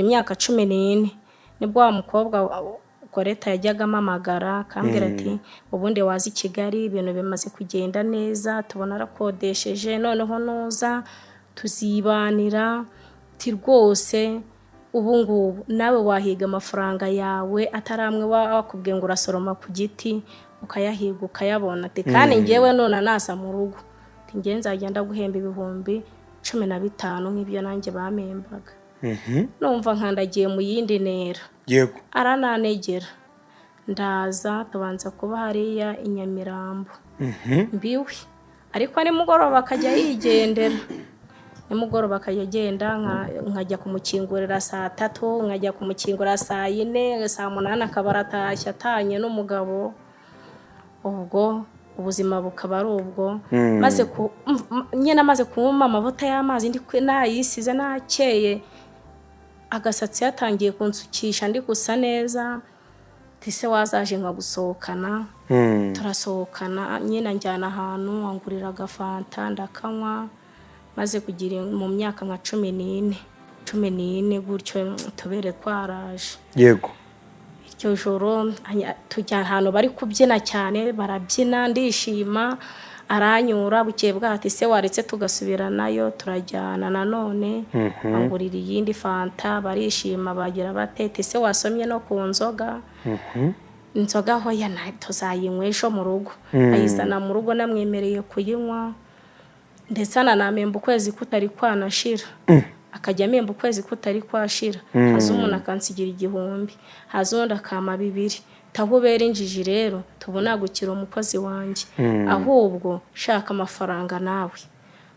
imyaka 14, nibwo wa mukobwa Goreta yajyaga amamagara akambwira ati ubundi waza i Kigali ibintu bimaze kugenda neza, tubona arakodesheje, noneho nuza tuzibanira, ti rwose ubu ngubu nawe wahiga amafaranga yawe atari amwe wakubwiye ngo urasoroma ku giti ukayahiga ukayabona. Ati kandi njyewe none naza mu rugo njye nzagenda guhemba 15,000 nk'ibyo nanjye bamembaga. Numva nkandagiye mu yindi ntera. Yego. Arananegera ndaza tubanza kuba hariya i Nyamirambo mbiwe, ariko nimugoroba akajya yigendera, nimugoroba akajya agenda, nkajya kumukingurira saa 3, nkajya kumukingura saa 4, saa 8 akaba aratashye atanye n'umugabo. Ubwo ubuzima bukaba ari ubwo. Maze nyine amaze kunywa amavuta y'amazi ndi nayisize nakeye, agasatsi yatangiye kunsukisha ndi gusa neza, tise wazaje nkagusohokana. Turasohokana nyine njyana ahantu angurira agafanta ndakanywa, maze kugira mu myaka nka 14 gutyo tubere twaraje. Yego. Iryo joro tujya ahantu bari kubyina cyane, barabyina ndishima, aranyura. Bukeye bwati se waretse tugasubiranayo, turajyana nanone angurira iyindi fanta, barishima bagira batete se wasomye no ku nzoga. Inzoga ho ya tuzayinywa ejo mu rugo. Ayizana mu rugo namwemereye kuyinywa, ndetse ananamemba ukwezi kutari kwanashira. Akajya amemba ukwezi kutari kwashira, haza umuntu akansigira 1000, haza undi akampa 2. Tahubera injiji rero tubonagukira umukozi wanjye, ahubwo shaka amafaranga nawe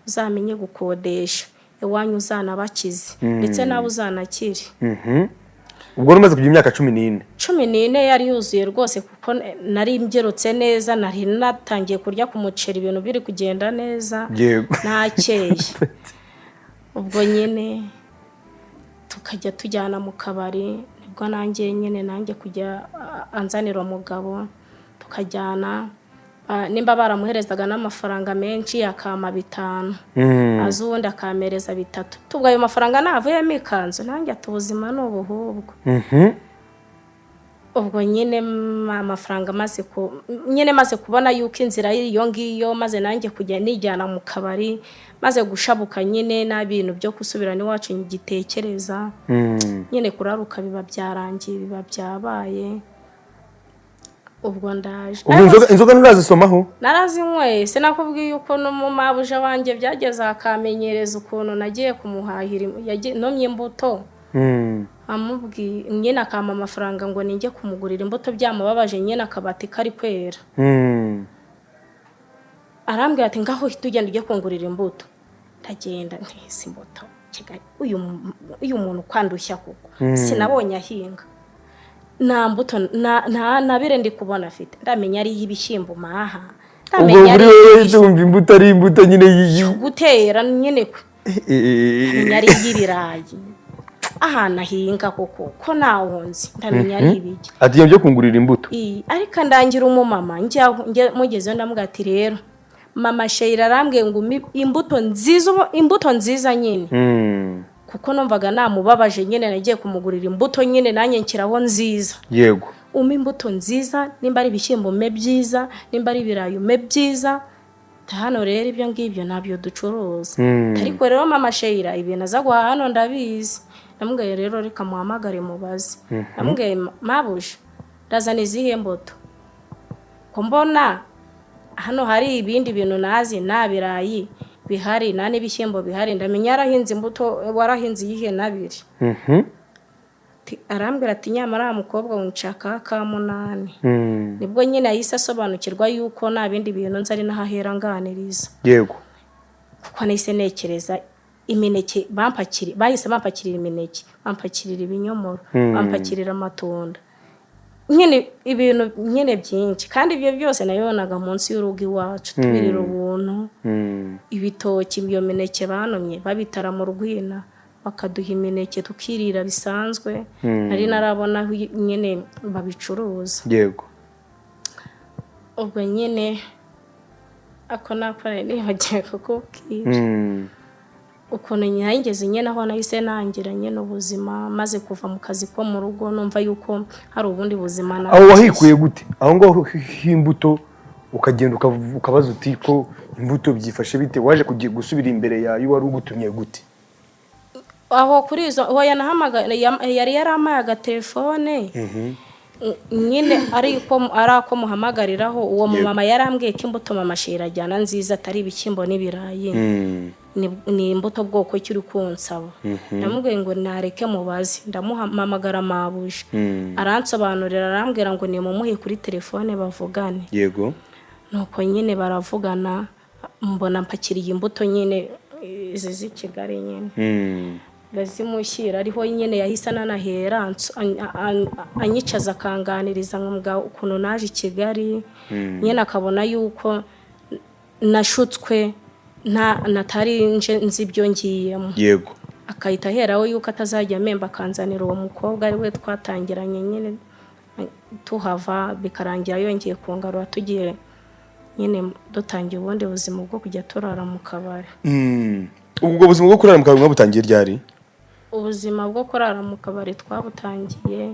uzamenye gukodesha iwanyu uzanabakize ndetse nawe uzanakire. Ubwo rumaze kugira imyaka 14. 14 yari yuzuye rwose, kuko nari mbyerutse neza, nari natangiye kurya ku muceri, ibintu biri kugenda neza nakeye. Ubwo nyine tukajya tujyana mu kabari, nibwo nanjye nyine nanjye kujya anzanira umugabo tukajyana, nimba baramuherezaga n'amafaranga menshi akampa 5, aza uwundi akamereza 3. Tubwo ayo mafaranga navuyemo ikanzu nanjye ati ubuzima ni ubuhubwo. Ubwo nyine amafaranga maze kubona yuko inzira y'iyo ngiyo, maze nanjye kujya nijyana mu kabari, maze gushabuka nyine n'ibintu byo gusubirana iwacu ngitekereza nyine kuraruka biba byarangiye, biba byabaye. Ubwo ndaje. Inzoga nturazisomaho? Narazinyweye, sinakubwiye uko no mu mabuja wanjye byageze akamenyereza ukuntu nagiye kumuhahira, nomye imbuto amubwiye nyine akampa amafaranga ngo ninjye kumugurira imbuto, byamubabaje nyine akabati kari kwera. Arambwira ati ngaho tugenda ujye kungurira imbuto. Ndagenda ntese imbuto Kigali, uyu muntu kwandushya koko, sinabonye ahinga, nta mbuto, nta ntabire ndi kubona afite. Ndamenya ari iy'ibishyimbo maha. Ubwo Ndamenya muri ari wowe iy'ibishyimbo wumva imbuto ari imbuto nyine gutera nyine, ndamenya ari iy'ibirayi ahantu ahinga koko, ko ntaho nzi, ndamenya ari ibiki. Ati byo kungurira imbuto. Ariko ndangira umumama njyaho mugezeyo, ndamubwira ati: "Rero mama Sheila arambwiye ngo umpe imbuto nziza, imbuto nziza nyine," kuko numvaga namubabaje nyine, nagiye kumugurira imbuto nyine, nanjye nshyiraho nziza. "Umpe imbuto nziza, nimba ari ibishyimbo umpe byiza, nimba ari ibirayi umpe byiza." Hano rero ibyo ngibyo ntabyo ducuruza, ariko rero mama Sheila ibintu aza guhaha hano ndabizi. Ndamubwiye rero reka muhamagare mubaze. Ndamubwiye: "Mabuja, ndazana izihe mbuto ko mbona hano hari ibindi bintu nazi, nta birayi bihari, nta n'ibishyimbo bihari? Ndamenya yarahinze imbuto, warahinze iyihe nabiri?" Arambwira ati: "Nyamara wa mukobwa nshaka ka munani." Nibwo nyine yahise asobanukirwa yuko nta bindi bintu nzi, ari naho ahera nganiriza, kuko nahise ntekereza imineke bampakiri, bahise bampakirira imineke, bampakirira ibinyomoro, bampakirira amatunda nyine, ibintu nyine byinshi. Kandi ibyo byose nabibonaga munsi y'urugo iwacu, tubirira ubuntu. Ibitoki, iyo mineke banomye babitara mu rwina, bakaduha imineke tukirira bisanzwe. Nari narabona aho nyine babicuruza. Ubwo nyine ako nako nibagiwe kukubwira ukuntu nayigeze nyine aho nahise nangira nyine ubuzima, maze kuva mu kazi ko mu rugo, numva yuko hari ubundi buzima Aho nakize. wahikuye gute aho ngaho h'imbuto, ukagenda ukabaza uti ko imbuto byifashe bite? Waje kugiye gusubira imbere yawe wari ugutumye gute? Aho kuri izo hoya nahamagaye, yari yarampaye agatelefone nyine, ariko ari ako muhamagariraho uwo mumama. Yarambwiye ko imbuto mama Shira ajyana nziza atari ibishyimbo n'ibirayi, ni imbuto bwoko ki uri kunsaba? Ndamubwiye ngo nareke mubaze. Ndamuhamagara mabuja, aransobanurira, arambwira ngo nimumuhe kuri telefone bavugane. Nuko nyine baravugana, mbona mpakiriye imbuto nyine izi z'i Kigali nyine, ndazimushyira. Ariho nyine yahise ananahera anyicaza, akanganiriza, nkamubwira ukuntu naje i Kigali nyine, akabona yuko nashutswe, nta natari nje nzi ibyo ngiyemo. Akahita aheraho yuko atazajya amemba, akanzanira uwo mukobwa ari we twatangiranye nyine tuhava, bikarangira yongeye kungarura, tugiye nyine dutangiye ubundi buzima bwo kujya turara mu kabari. Ubwo buzima bwo kurara mu kabari mwabutangiye ryari? Ubuzima bwo kurara mu kabari twabutangiye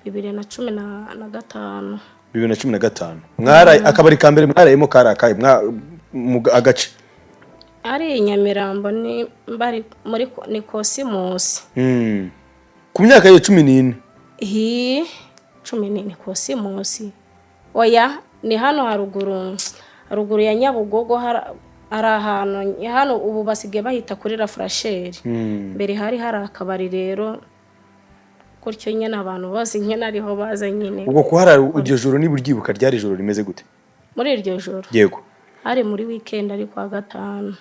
2015. 2015. Mwaraye akabari ka mbere mwarayemo kari akahe mu agace? Ari i Nyamirambo, ni bari muri ni Kosimusi. Ku myaka ye 14? Hi, 14, Kosimusi. Oya, ni hano haruguru, haruguru ya Nyabugogo, hari ahantu hano ubu basigaye bahita kuri La Frasheri. Mbere hari hari akabari rero gutyo nyine, abantu bose nyine ariho baza nyine. Ubwo kuharara iryo joro, niba uryibuka, ryari ijoro rimeze gute? Muri iryo joro? Yego. Hari muri weekend, ari kuwa gatanu.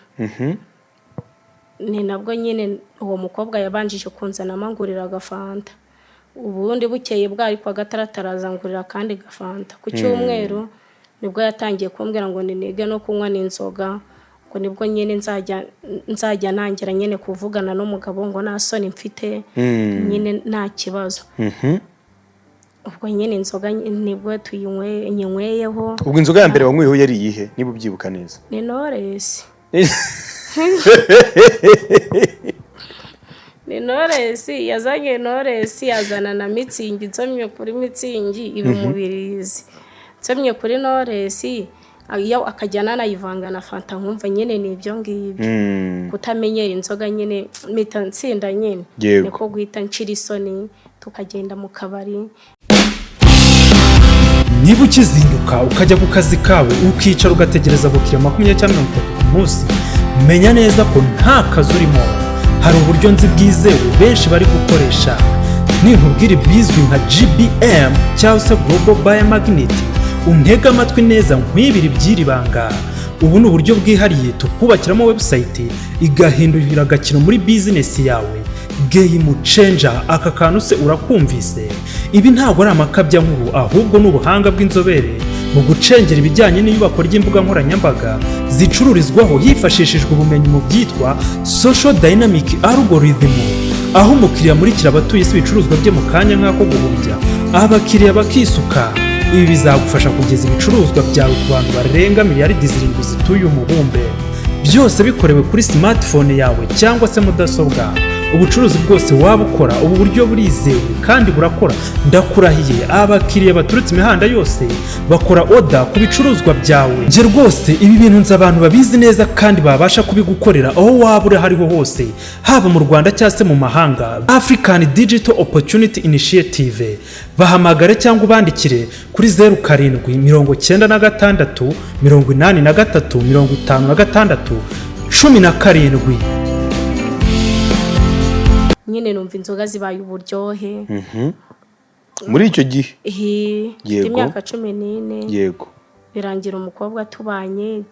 Ni nabwo nyine uwo mukobwa yabanjije kunzanamo, angurira agafanta. Ubundi bukeye bwari kuwa gatandatu, araza angurira akandi gafanta. Ku cyumweru nibwo yatangiye kumbwira ngo ninige no kunywa n'inzoga, ngo nibwo nyine nzajya nangira nyine kuvugana n'umugabo, ngo nta soni mfite nyine, nta kibazo. Ubwo nyine inzoga nibwo tuyinywe, nyinweyeho. Ubwo inzoga ya mbere wanyweyeho yari iyihe, niba ubyibuka neza? Ni Knowless, ni Knowless yazanye, Knowless azana na Mützig. Nsomye kuri Mützig iba umubirizi, nsomye kuri Knowless iyo akajya anayivanga na fanta, nkumva nyine ni ibyo ngibyo. Kutamenyera inzoga nyine, mpita nsinda nyine. Niko guhita nshira isoni, tukagenda mu kabari. Niba ukizinduka ukajya ku kazi kawe, ukicara ugategereza abakiriya 20 cyangwa 30 ku munsi, menya neza ko nta kazi urimo. Hari uburyo nzi bwizewe benshi bari gukoresha. Ninkubwira ibizwi nka GBM cyangwa se Global Buyer Magnet, untege amatwi neza nkwibire iby'iri banga. Ubu ni uburyo bwihariye tukubakiramo website igahindurira agakino muri bizinesi yawe. Game changer, aka kantu se urakumvise? Ibi ntabwo ari amakabyankuru, ahubwo ni ubuhanga bw'inzobere mu gucengera ibijyanye n'iyubakwa ry'imbuga nkoranyambaga zicururizwaho, hifashishijwe ubumenyi mu byitwa social dynamic algorithm, aho umukiriya amurikira abatuye isi ibicuruzwa bye mu kanya nk'ako guhumbya, abakiriya bakisuka. Ibi bizagufasha kugeza ibicuruzwa byawe ku bantu barenga miliyaridi 7 zituye umubumbe, byose bikorewe kuri smartphone yawe cyangwa se mudasobwa. Ubucuruzi bwose waba ukora, ubu buryo burizewe kandi burakora, ndakurahiye. Abakiriya baturutse imihanda yose bakora order ku bicuruzwa byawe. Njye rwose ibi bintu nzi abantu babizi neza kandi babasha kubigukorera aho waba uri aho ariho hose, haba mu Rwanda cyangwa se mu mahanga. African Digital Opportunity Initiative, bahamagare cyangwa ubandikire kuri 0796835617. Nyine numva inzoga zibaye uburyohe. Muri icyo gihe? Mfite imyaka 14. Birangira umukobwa tubanye,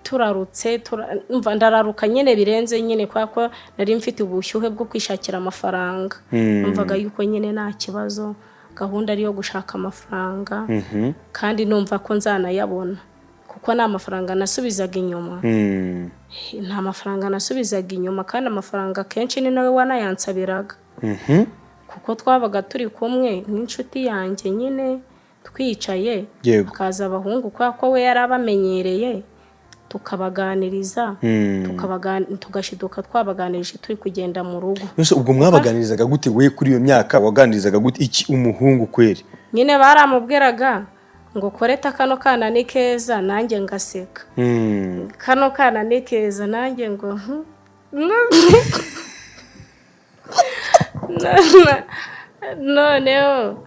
turarutse, umva, ndararuka nyine birenze nyine, kubera ko nari mfite ubushyuhe bwo kwishakira amafaranga. Numvaga yuko nyine nta kibazo, gahunda ari iyo gushaka amafaranga, kandi numva ko nzanayabona, kuko nta mafaranga nasubizaga inyuma. Nta mafaranga nasubizaga inyuma, kandi amafaranga akenshi ni nawe wanayansabiraga, kuko twabaga turi kumwe nk'inshuti yanjye nyine, twicaye, hakaza abahungu, kubera ko we yari abamenyereye, tukabaganiriza, tugashiduka twabaganirije turi kugenda mu rugo. None ubwo mwabaganirizaga gute? We kuri iyo myaka waganirizaga gute iki umuhungu kweri? Nyine baramubwiraga ngo: "Koreta, kano kana ni keza." Nanjye ngaseka. "Kano kana ni keza." Nanjye ngo: "Hmm." Noneho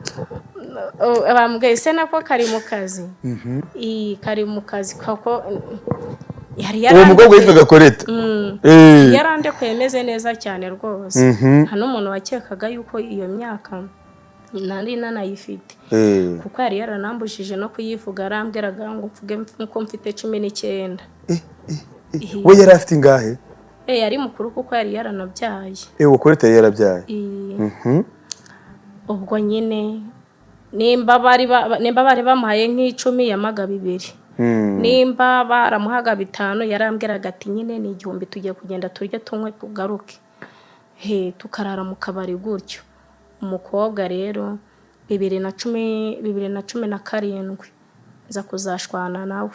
bambwiye se nako kari mu kazi. Iyi kari mu kazi koko yari Uwo mukobwa yitwaga Koreta? Mm. Yarandekuye meze neza cyane rwose. Nta n'umuntu wakekaga yuko iyo myaka nari nanayifite, kuko yari yaranambujije no kuyivuga, arambwiraga ngo mvuge ko mfite 19. We yari afite ingahe? Yari mukuru kuko yari yaranabyaye. Uwo Koreta yari yarabyaye? Ubwo nyine nimba bari bamuhaye nk'icumi, yamaga bibiri. Nimba baramuhaga bitanu, yarambwiraga ati: "Nyine ni igihumbi, tugiye kugenda turye, tunywe, tugaruke." He, tukarara mu kabari gutyo. Umukobwa rero 2010, 2017 nza kuzashwana nawe.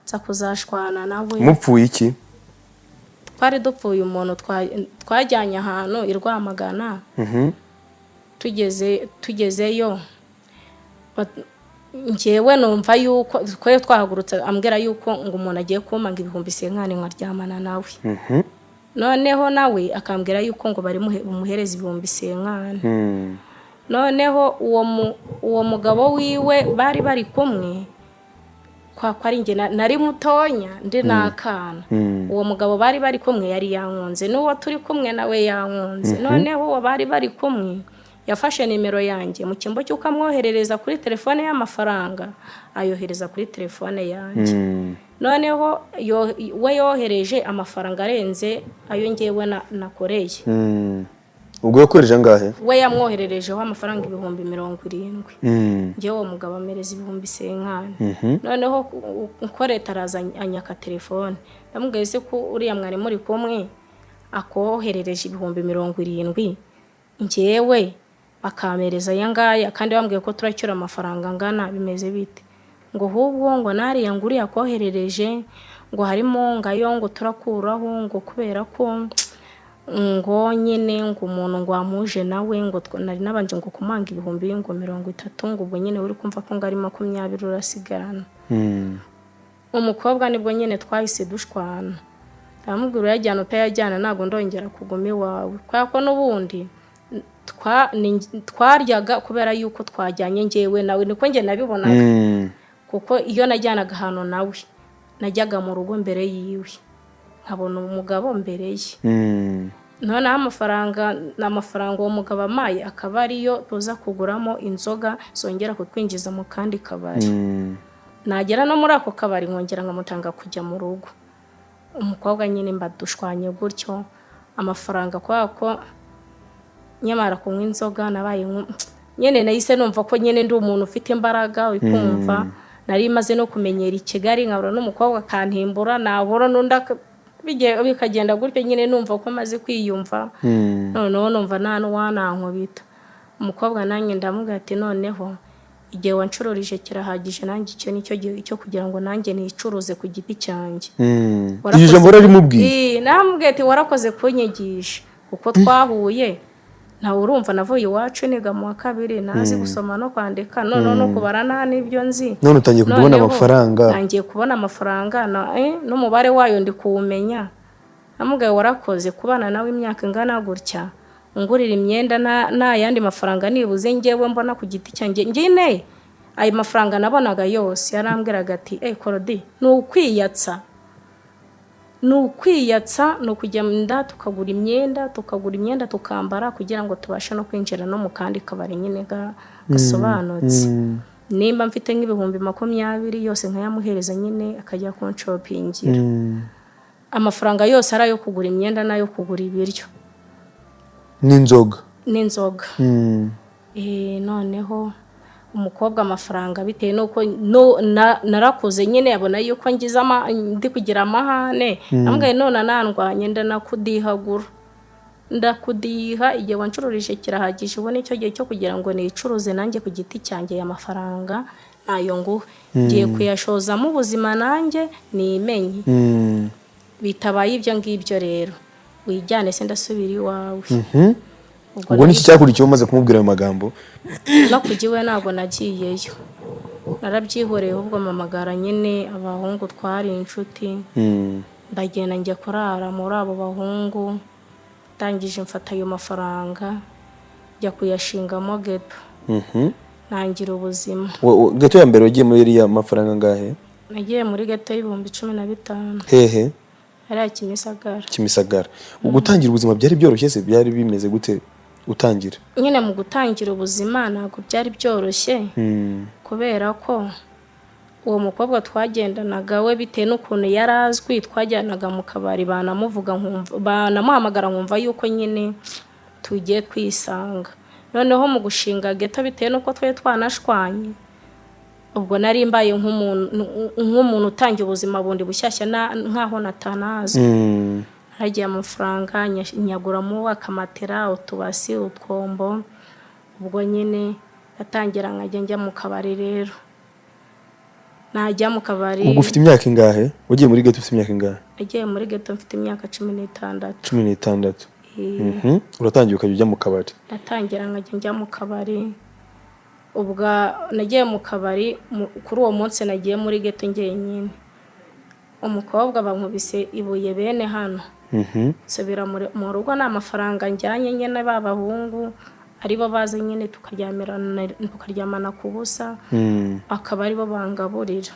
Nza kuzashwana nawe. Mupfuye iki? Twari dupfuye umuntu twajyanye ahantu i Rwamagana. Tugezeyo, njyewe numva yuko twari twahagurutse, ambwira yuko ngo umuntu agiye kumpa ngo 50,000 nkaryamana nawe. Noneho nawe akambwira yuko ngo bari bumuhereze 50,000. Noneho uwo mugabo wiwe bari bari kumwe, kwa ko ari njye nari mutonya, ndi n'akana. Uwo mugabo bari bari kumwe yari yankunze, n'uwo turi kumwe nawe yankunze. Noneho uwo bari bari kumwe yafashe nimero yanjye, mu cyimbo cy'uko amwoherereza kuri telefone y'amafaranga, ayohereza kuri telefone yanjye. Noneho we yohereje amafaranga arenze ayo ngewe nakoreye. Ubwo yakoreje angahe? We yamwohererejeho amafaranga 70,000. Ngewe uwo mugabo amereza 50,000. Noneho uko leta araza anyaka telefone, ndamubwira: "Ese ko uriya mwari muri kumwe akoherereje 70,000, ngewe bakampereza aya ngaya, kandi bambwiye ko turacyura amafaranga angana, bimeze bite?" Ngo ahubwo ngo nariya ngo uriya koherereje ngo harimo ngayo ngo turakuraho, ngo kubera ko ngo nyine ngo umuntu ngo wamuje nawe ngo nari nabanje ngo kumanga 30,000, ngo ubwo nyine uri kumva ko ngo ari 20 urasigarana. Umukobwa nibwo nyine twahise dushwana, ndamubwira: "Uyajyana utayajyana, ntabwo ndongera kuguma iwawe," kubera ko n'ubundi twaryaga kubera yuko twajyanye njyewe nawe, niko njye nabibonaga. Kuko iyo najyanaga ahantu nawe, najyaga mu rugo mbere yiwe, nkabona umugabo mbere ye. Noneho amafaranga ni amafaranga uwo mugabo amaye, akaba ariyo tuza kuguramo inzoga zongera kutwinjiza mu kandi kabari. Nagera no muri ako kabari nkongera nkamutanga kujya mu rugo. Umukobwa nyine mbadushwanye gutyo. Amafaranga, kubera ko nyamara kunywa inzoga nabaye nyine nahise numva ko nyine ndi umuntu ufite imbaraga, uri kumva. Nari maze no kumenyera i Kigali, nkabura n'umukobwa akantimbura, nabura n'undi bikagenda gutyo nyine, numva ko maze kwiyumva. Noneho numva nta n'uwanankubita. Umukobwa nanjye ndamubwira ati: "Noneho igihe wancururije kirahagije, nanjye icyo nicyo gihe cyo kugira ngo nanjye nicuruze ku giti cyanjye." Iryo jambo wararimubwiye? Ii, namubwiye ati: "Warakoze kunyigisha kuko twahuye ntawe urumva, navuye iwacu niga mu wa kabiri, ntazi gusoma no kwandika, noneho no kubara nta n'ibyo nzi." None utangiye kujya ubona Noneho amafaranga. Ntangiye kubona amafaranga n'umubare wayo ndi kuwumenya. Namubwiye: "Warakoze kubana nawe imyaka ingana gutya, ungurira imyenda nta yandi mafaranga nibuze njyewe mbona ku giti cyanjye." Njyewe ayo mafaranga nabonaga yose yarambwiraga ati: "Ey Korodi, ni ukwiyatsa, ni ukwiyatsa, ni ukujya nda tukagura imyenda, tukagura imyenda tukambara kugira ngo tubashe no kwinjira no mu kandi kabari nyine gasobanutse." Nimba mfite nk'ibihumbi 20 yose nkayamuhereza nyine, akajya kunshopingira. Amafaranga yose ari ayo kugura imyenda n'ayo kugura ibiryo. N'inzoga. N'inzoga. Noneho umukobwa amafaranga, bitewe n'uko narakuze nyine, abona yuko ngize ndi kugira amahane. Namubwiye: "None nandwanye ndanakudihagura, ndakudiha. Igihe wancururije kirahagije, ubu nicyo gihe cyo kugira ngo nicuruze nanjye ku giti cyanjye. Aya mafaranga ntayo nguha, ngiye kuyashozamo ubuzima nanjye nimenye. Bitabaye ibyo ngibyo rero wijyane se, ndasubira iwawe." Ubwo niki cyakurikiyeho umaze kumubwira ayo magambo? No kujya iwe ntabwo nagiyeyo, narabyihoreye. Ahubwo mpamagara nyine abahungu twari inshuti, ndagenda njya kurara muri abo bahungu. Ndangije mfata ayo mafaranga njya kuyashingamo geto, ntangira ubuzima. Geto ya mbere wagiye muri iriya mafaranga angahe? Nagiye muri geto y'ibihumbi 15. Hehe? Hariya Kimisagara. Kimisagara. Gutangira ubuzima byari byoroshye se? Byari bimeze gute utangira? Nyine mu gutangira ubuzima ntabwo byari byoroshye, kubera ko uwo mukobwa twagendanaga we, bitewe n'ukuntu yari azwi, twajyanaga mu kabari banamuvuga nkumva, banamuhamagara nkumva yuko nyine tugiye kwisanga. Noneho mu gushinga geto, bitewe n'uko twari twanashwanye, ubwo nari mbaye nk'umuntu utangiye ubuzima bundi bushyashya nk'aho natanazwi. Haragiye amafaranga nyaguramo akamatera, utubasi, utwombo. Ubwo nyine ndatangira nkajya njya mu kabari. Rero najya mu kabari. Ubwo ufite imyaka ingahe? Wagiye muri geto ufite imyaka ingahe? Nagiye muri geto mfite imyaka 16. 16. Uratangiye ukajya ujya mu kabari. Ndatangira nkajya njya mu kabari. Ubwo nagiye mu kabari, kuri uwo munsi nagiye muri geto njyenyine, umukobwa bankubise ibuye bene hano. Nsubira mu rugo nta mafaranga njyanye nyine, ba bahungu aribo baza nyine tukaryamana ku busa, akaba aribo bangaburira.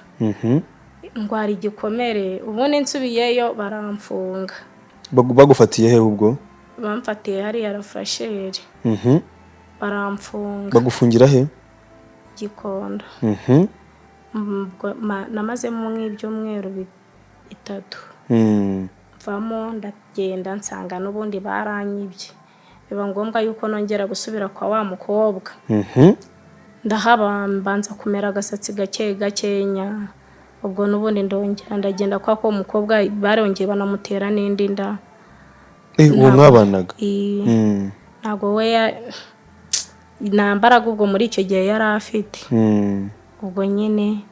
Ndwara igikomere, ubundi nsubiyeyo baramfunga. Bagufatiye he ubwo? Bamfatiye hariya rafurasheri. Baramfunga. Bagufungira he? Gikondo. Ubwo namazemo nk'ibyumweru 3. Mvamo ndagenda, nsanga n'ubundi baranyibye, biba ngombwa yuko nongera gusubira kwa wa mukobwa. Ndahaba, mbanza kumera agasatsi gake gakenya. Ubwo n'ubundi ndongera ndagenda kwa ko umukobwa barongeye banamutera n'indi nda. Uwo mwabanaga? Ntabwo we nta mbaraga ubwo muri icyo gihe yari afite. Ubwo nyine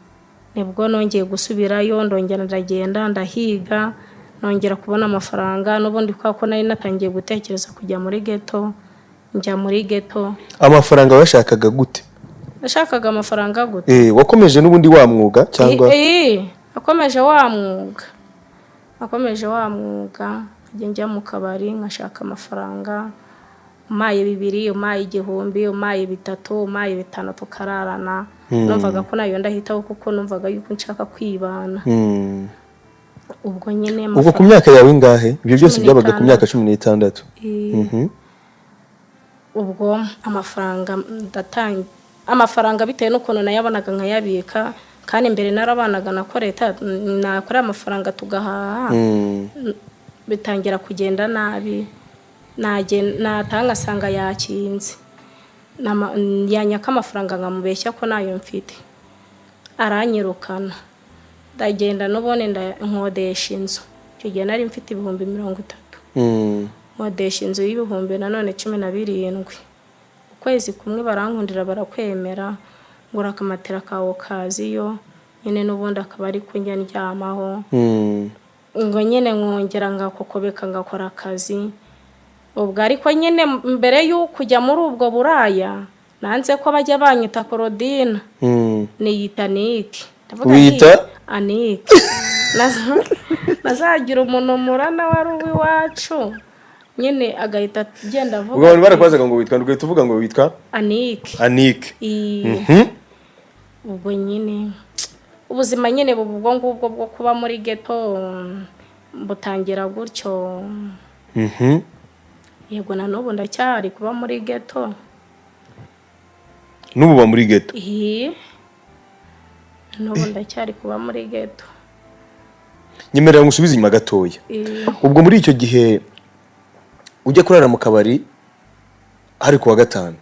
nibwo nongeye gusubirayo, ndongera ndagenda ndahiga, nongera kubona amafaranga n'ubundi, kubera ko nari natangiye gutekereza kujya muri geto, njya muri geto. Amafaranga wayashakaga gute? Nashakaga amafaranga gute? Wakomeje n'ubundi wa mwuga cyangwa? Nakomeje wa mwuga, nakomeje wa mwuga, nkajya njya mu kabari nkashaka amafaranga. Umpaye 2, umpaye 1000, umpaye 3, umpaye 5, tukararana. Numvaga ko nayo ndahitaho kuko numvaga yuko nshaka kwibana. Ubwo nyine Ubwo ku myaka yawe ingahe ibyo byose byabaga? Ku myaka 16. 16. Ubwo amafaranga ndatanga amafaranga bitewe n'ukuntu nayabonaga nkayabika. Kandi mbere narabanaga na Koreta, nakorera amafaranga tugahaha. Bitangira kugenda nabi, nataha ngasanga yakinze. Yanyaka amafaranga nkamubeshya ko nayo mfite, aranyirukana, ndagenda n'ubundi nkodesha inzu. Icyo gihe nari mfite 30,000. Nkodesha inzu y'ibihumbi nanone 17. Ukwezi kumwe barankundira, barakwemera, ngura akamatera kawo kaziyo nyine, n'ubundi akaba ari ko njya ndyamaho. Ngo nyine nkongera ngakokobeka, ngakora akazi ubwo. Ariko nyine mbere y'uko kujya muri ubwo buraya, nanze ko bajya banyita Korodina, niyita Nike. Ndavuga nti, Wiyita? Anike. Nazagira umuntu murana wari uw'iwacu nyine, agahita agenda avuga Ubwo abantu ati, barakwazaga ngo witwa, ugahita uvuga ngo witwa Anike. Anike. Ubwo nyine ubuzima nyine buba ubwo ngubwo bwo kuba muri ghetto, butangira gutyo. Yego, na n'ubu ndacyari kuba muri ghetto. N'ubu uba muri ghetto? N'ubu ndacyari kuba muri ghetto. Nyemerera ngusubize inyuma gatoya. Ubwo muri icyo gihe ujya kurara mu kabari, hari kuwa gatanu,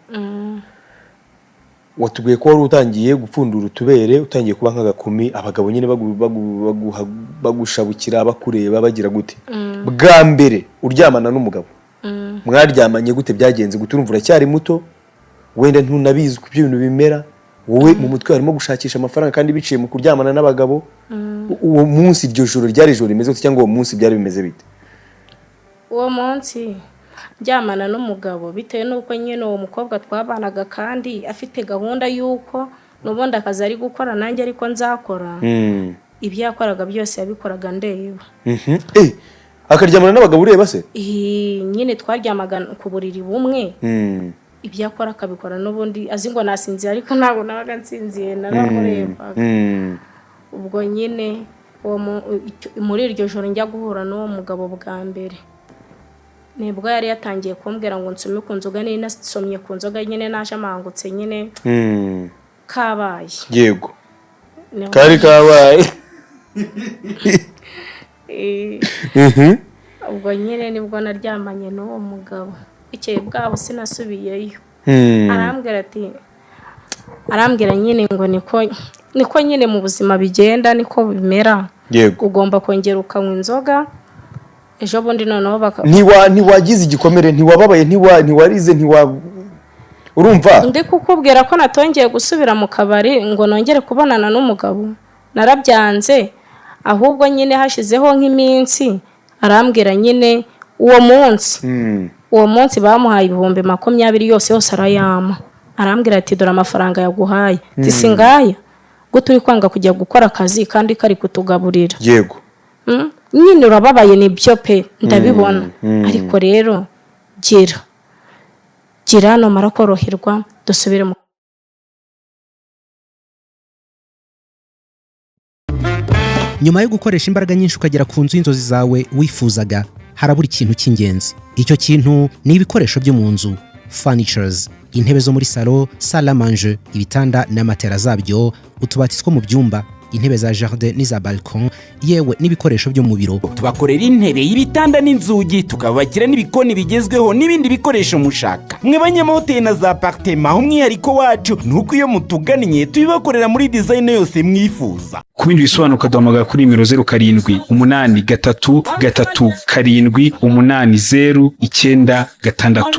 watubwiye ko wari utangiye gupfundura utubere, utangiye kuba nk'agakumi, abagabo nyine bagushabukira, bakureba, bagira gute. Bwa mbere uryamana n'umugabo, mwaryamanye gute? Byagenze gute? Urumva uracyari muto, wenda ntunabizi uko ibyo bintu bimera. Wowe mu mutwe harimo gushakisha amafaranga kandi biciye mu kuryamana n'abagabo. Uwo munsi, iryo joro ryari ijoro rimeze gute, cyangwa uwo munsi byari bimeze bite? Uwo munsi ndyamana n'umugabo, bitewe n'uko nyine uwo mukobwa twabanaga kandi afite gahunda y'uko n'ubundi akazi ari gukora nanjye ariko nzakora, ibyo yakoraga byose yabikoraga ndeba. Akaryamana n'abagabo ureba se? Nyine twaryamaga ku buriri bumwe. Ibyo akora akabikora n'ubundi azi ngo nasinziye, ariko ntabwo nabaga nsinziye, naramurebaga. Ubwo nyine muri iryo joro njya guhura n'uwo mugabo bwa mbere, nibwo yari yatangiye kumbwira ngo nsome ku nzoga. Nari nasomye ku nzoga nyine, naje amangutse nyine, kabaye. Kari kabaye. Ubwo nyine nibwo naryamanye n'uwo mugabo. Bukeye bwaho sinasubiyeyo. Arambwira ati, arambwira nyine ngo niko nyine mu buzima bigenda, niko bimera, ugomba kongera ukanywa inzoga ejo bundi noneho baka. Ntiwagize igikomere? Ntiwababaye? Ntiwarize? Ntiwa urumva? Ndi kukubwira ko natongeye gusubira mu kabari ngo nongere kubonana n'umugabo, narabyanze. Ahubwo nyine hashizeho nk'iminsi, arambwira nyine uwo munsi, uwo munsi bamuhaye 20,000 yose yose, arayampa, arambwira ati: "Dore amafaranga yaguhaye." Ati: "Singaya gute uri kwanga kujya gukora akazi kandi kari kutugaburira?" Nyine urababaye, nibyo pe, ndabibona, ariko rero gira gira numara koroherwa dusubire mu Nyuma yo gukoresha imbaraga nyinshi ukagera ku nzu y'inzozi zawe wifuzaga, harabura ikintu cy'ingenzi. Icyo kintu ni ibikoresho byo mu nzu, furnitures: intebe zo muri salo, salle à manger, ibitanda na matera zabyo, utubati two mu byumba, intebe za jardin n'iza balcon, yewe n'ibikoresho byo mu biro. Tubakorera intebe, ibitanda n'inzugi, tukabakira n'ibikoni bigezweho n'ibindi bikoresho mushaka. Mwe banyamahoteli na za appartement, umwihariko wacu ni uko iyo mutugannye tubibakorera muri design yose mwifuza. Ku bindi bisobanuro ukaduhamagara kuri nimero 0783 337 8096.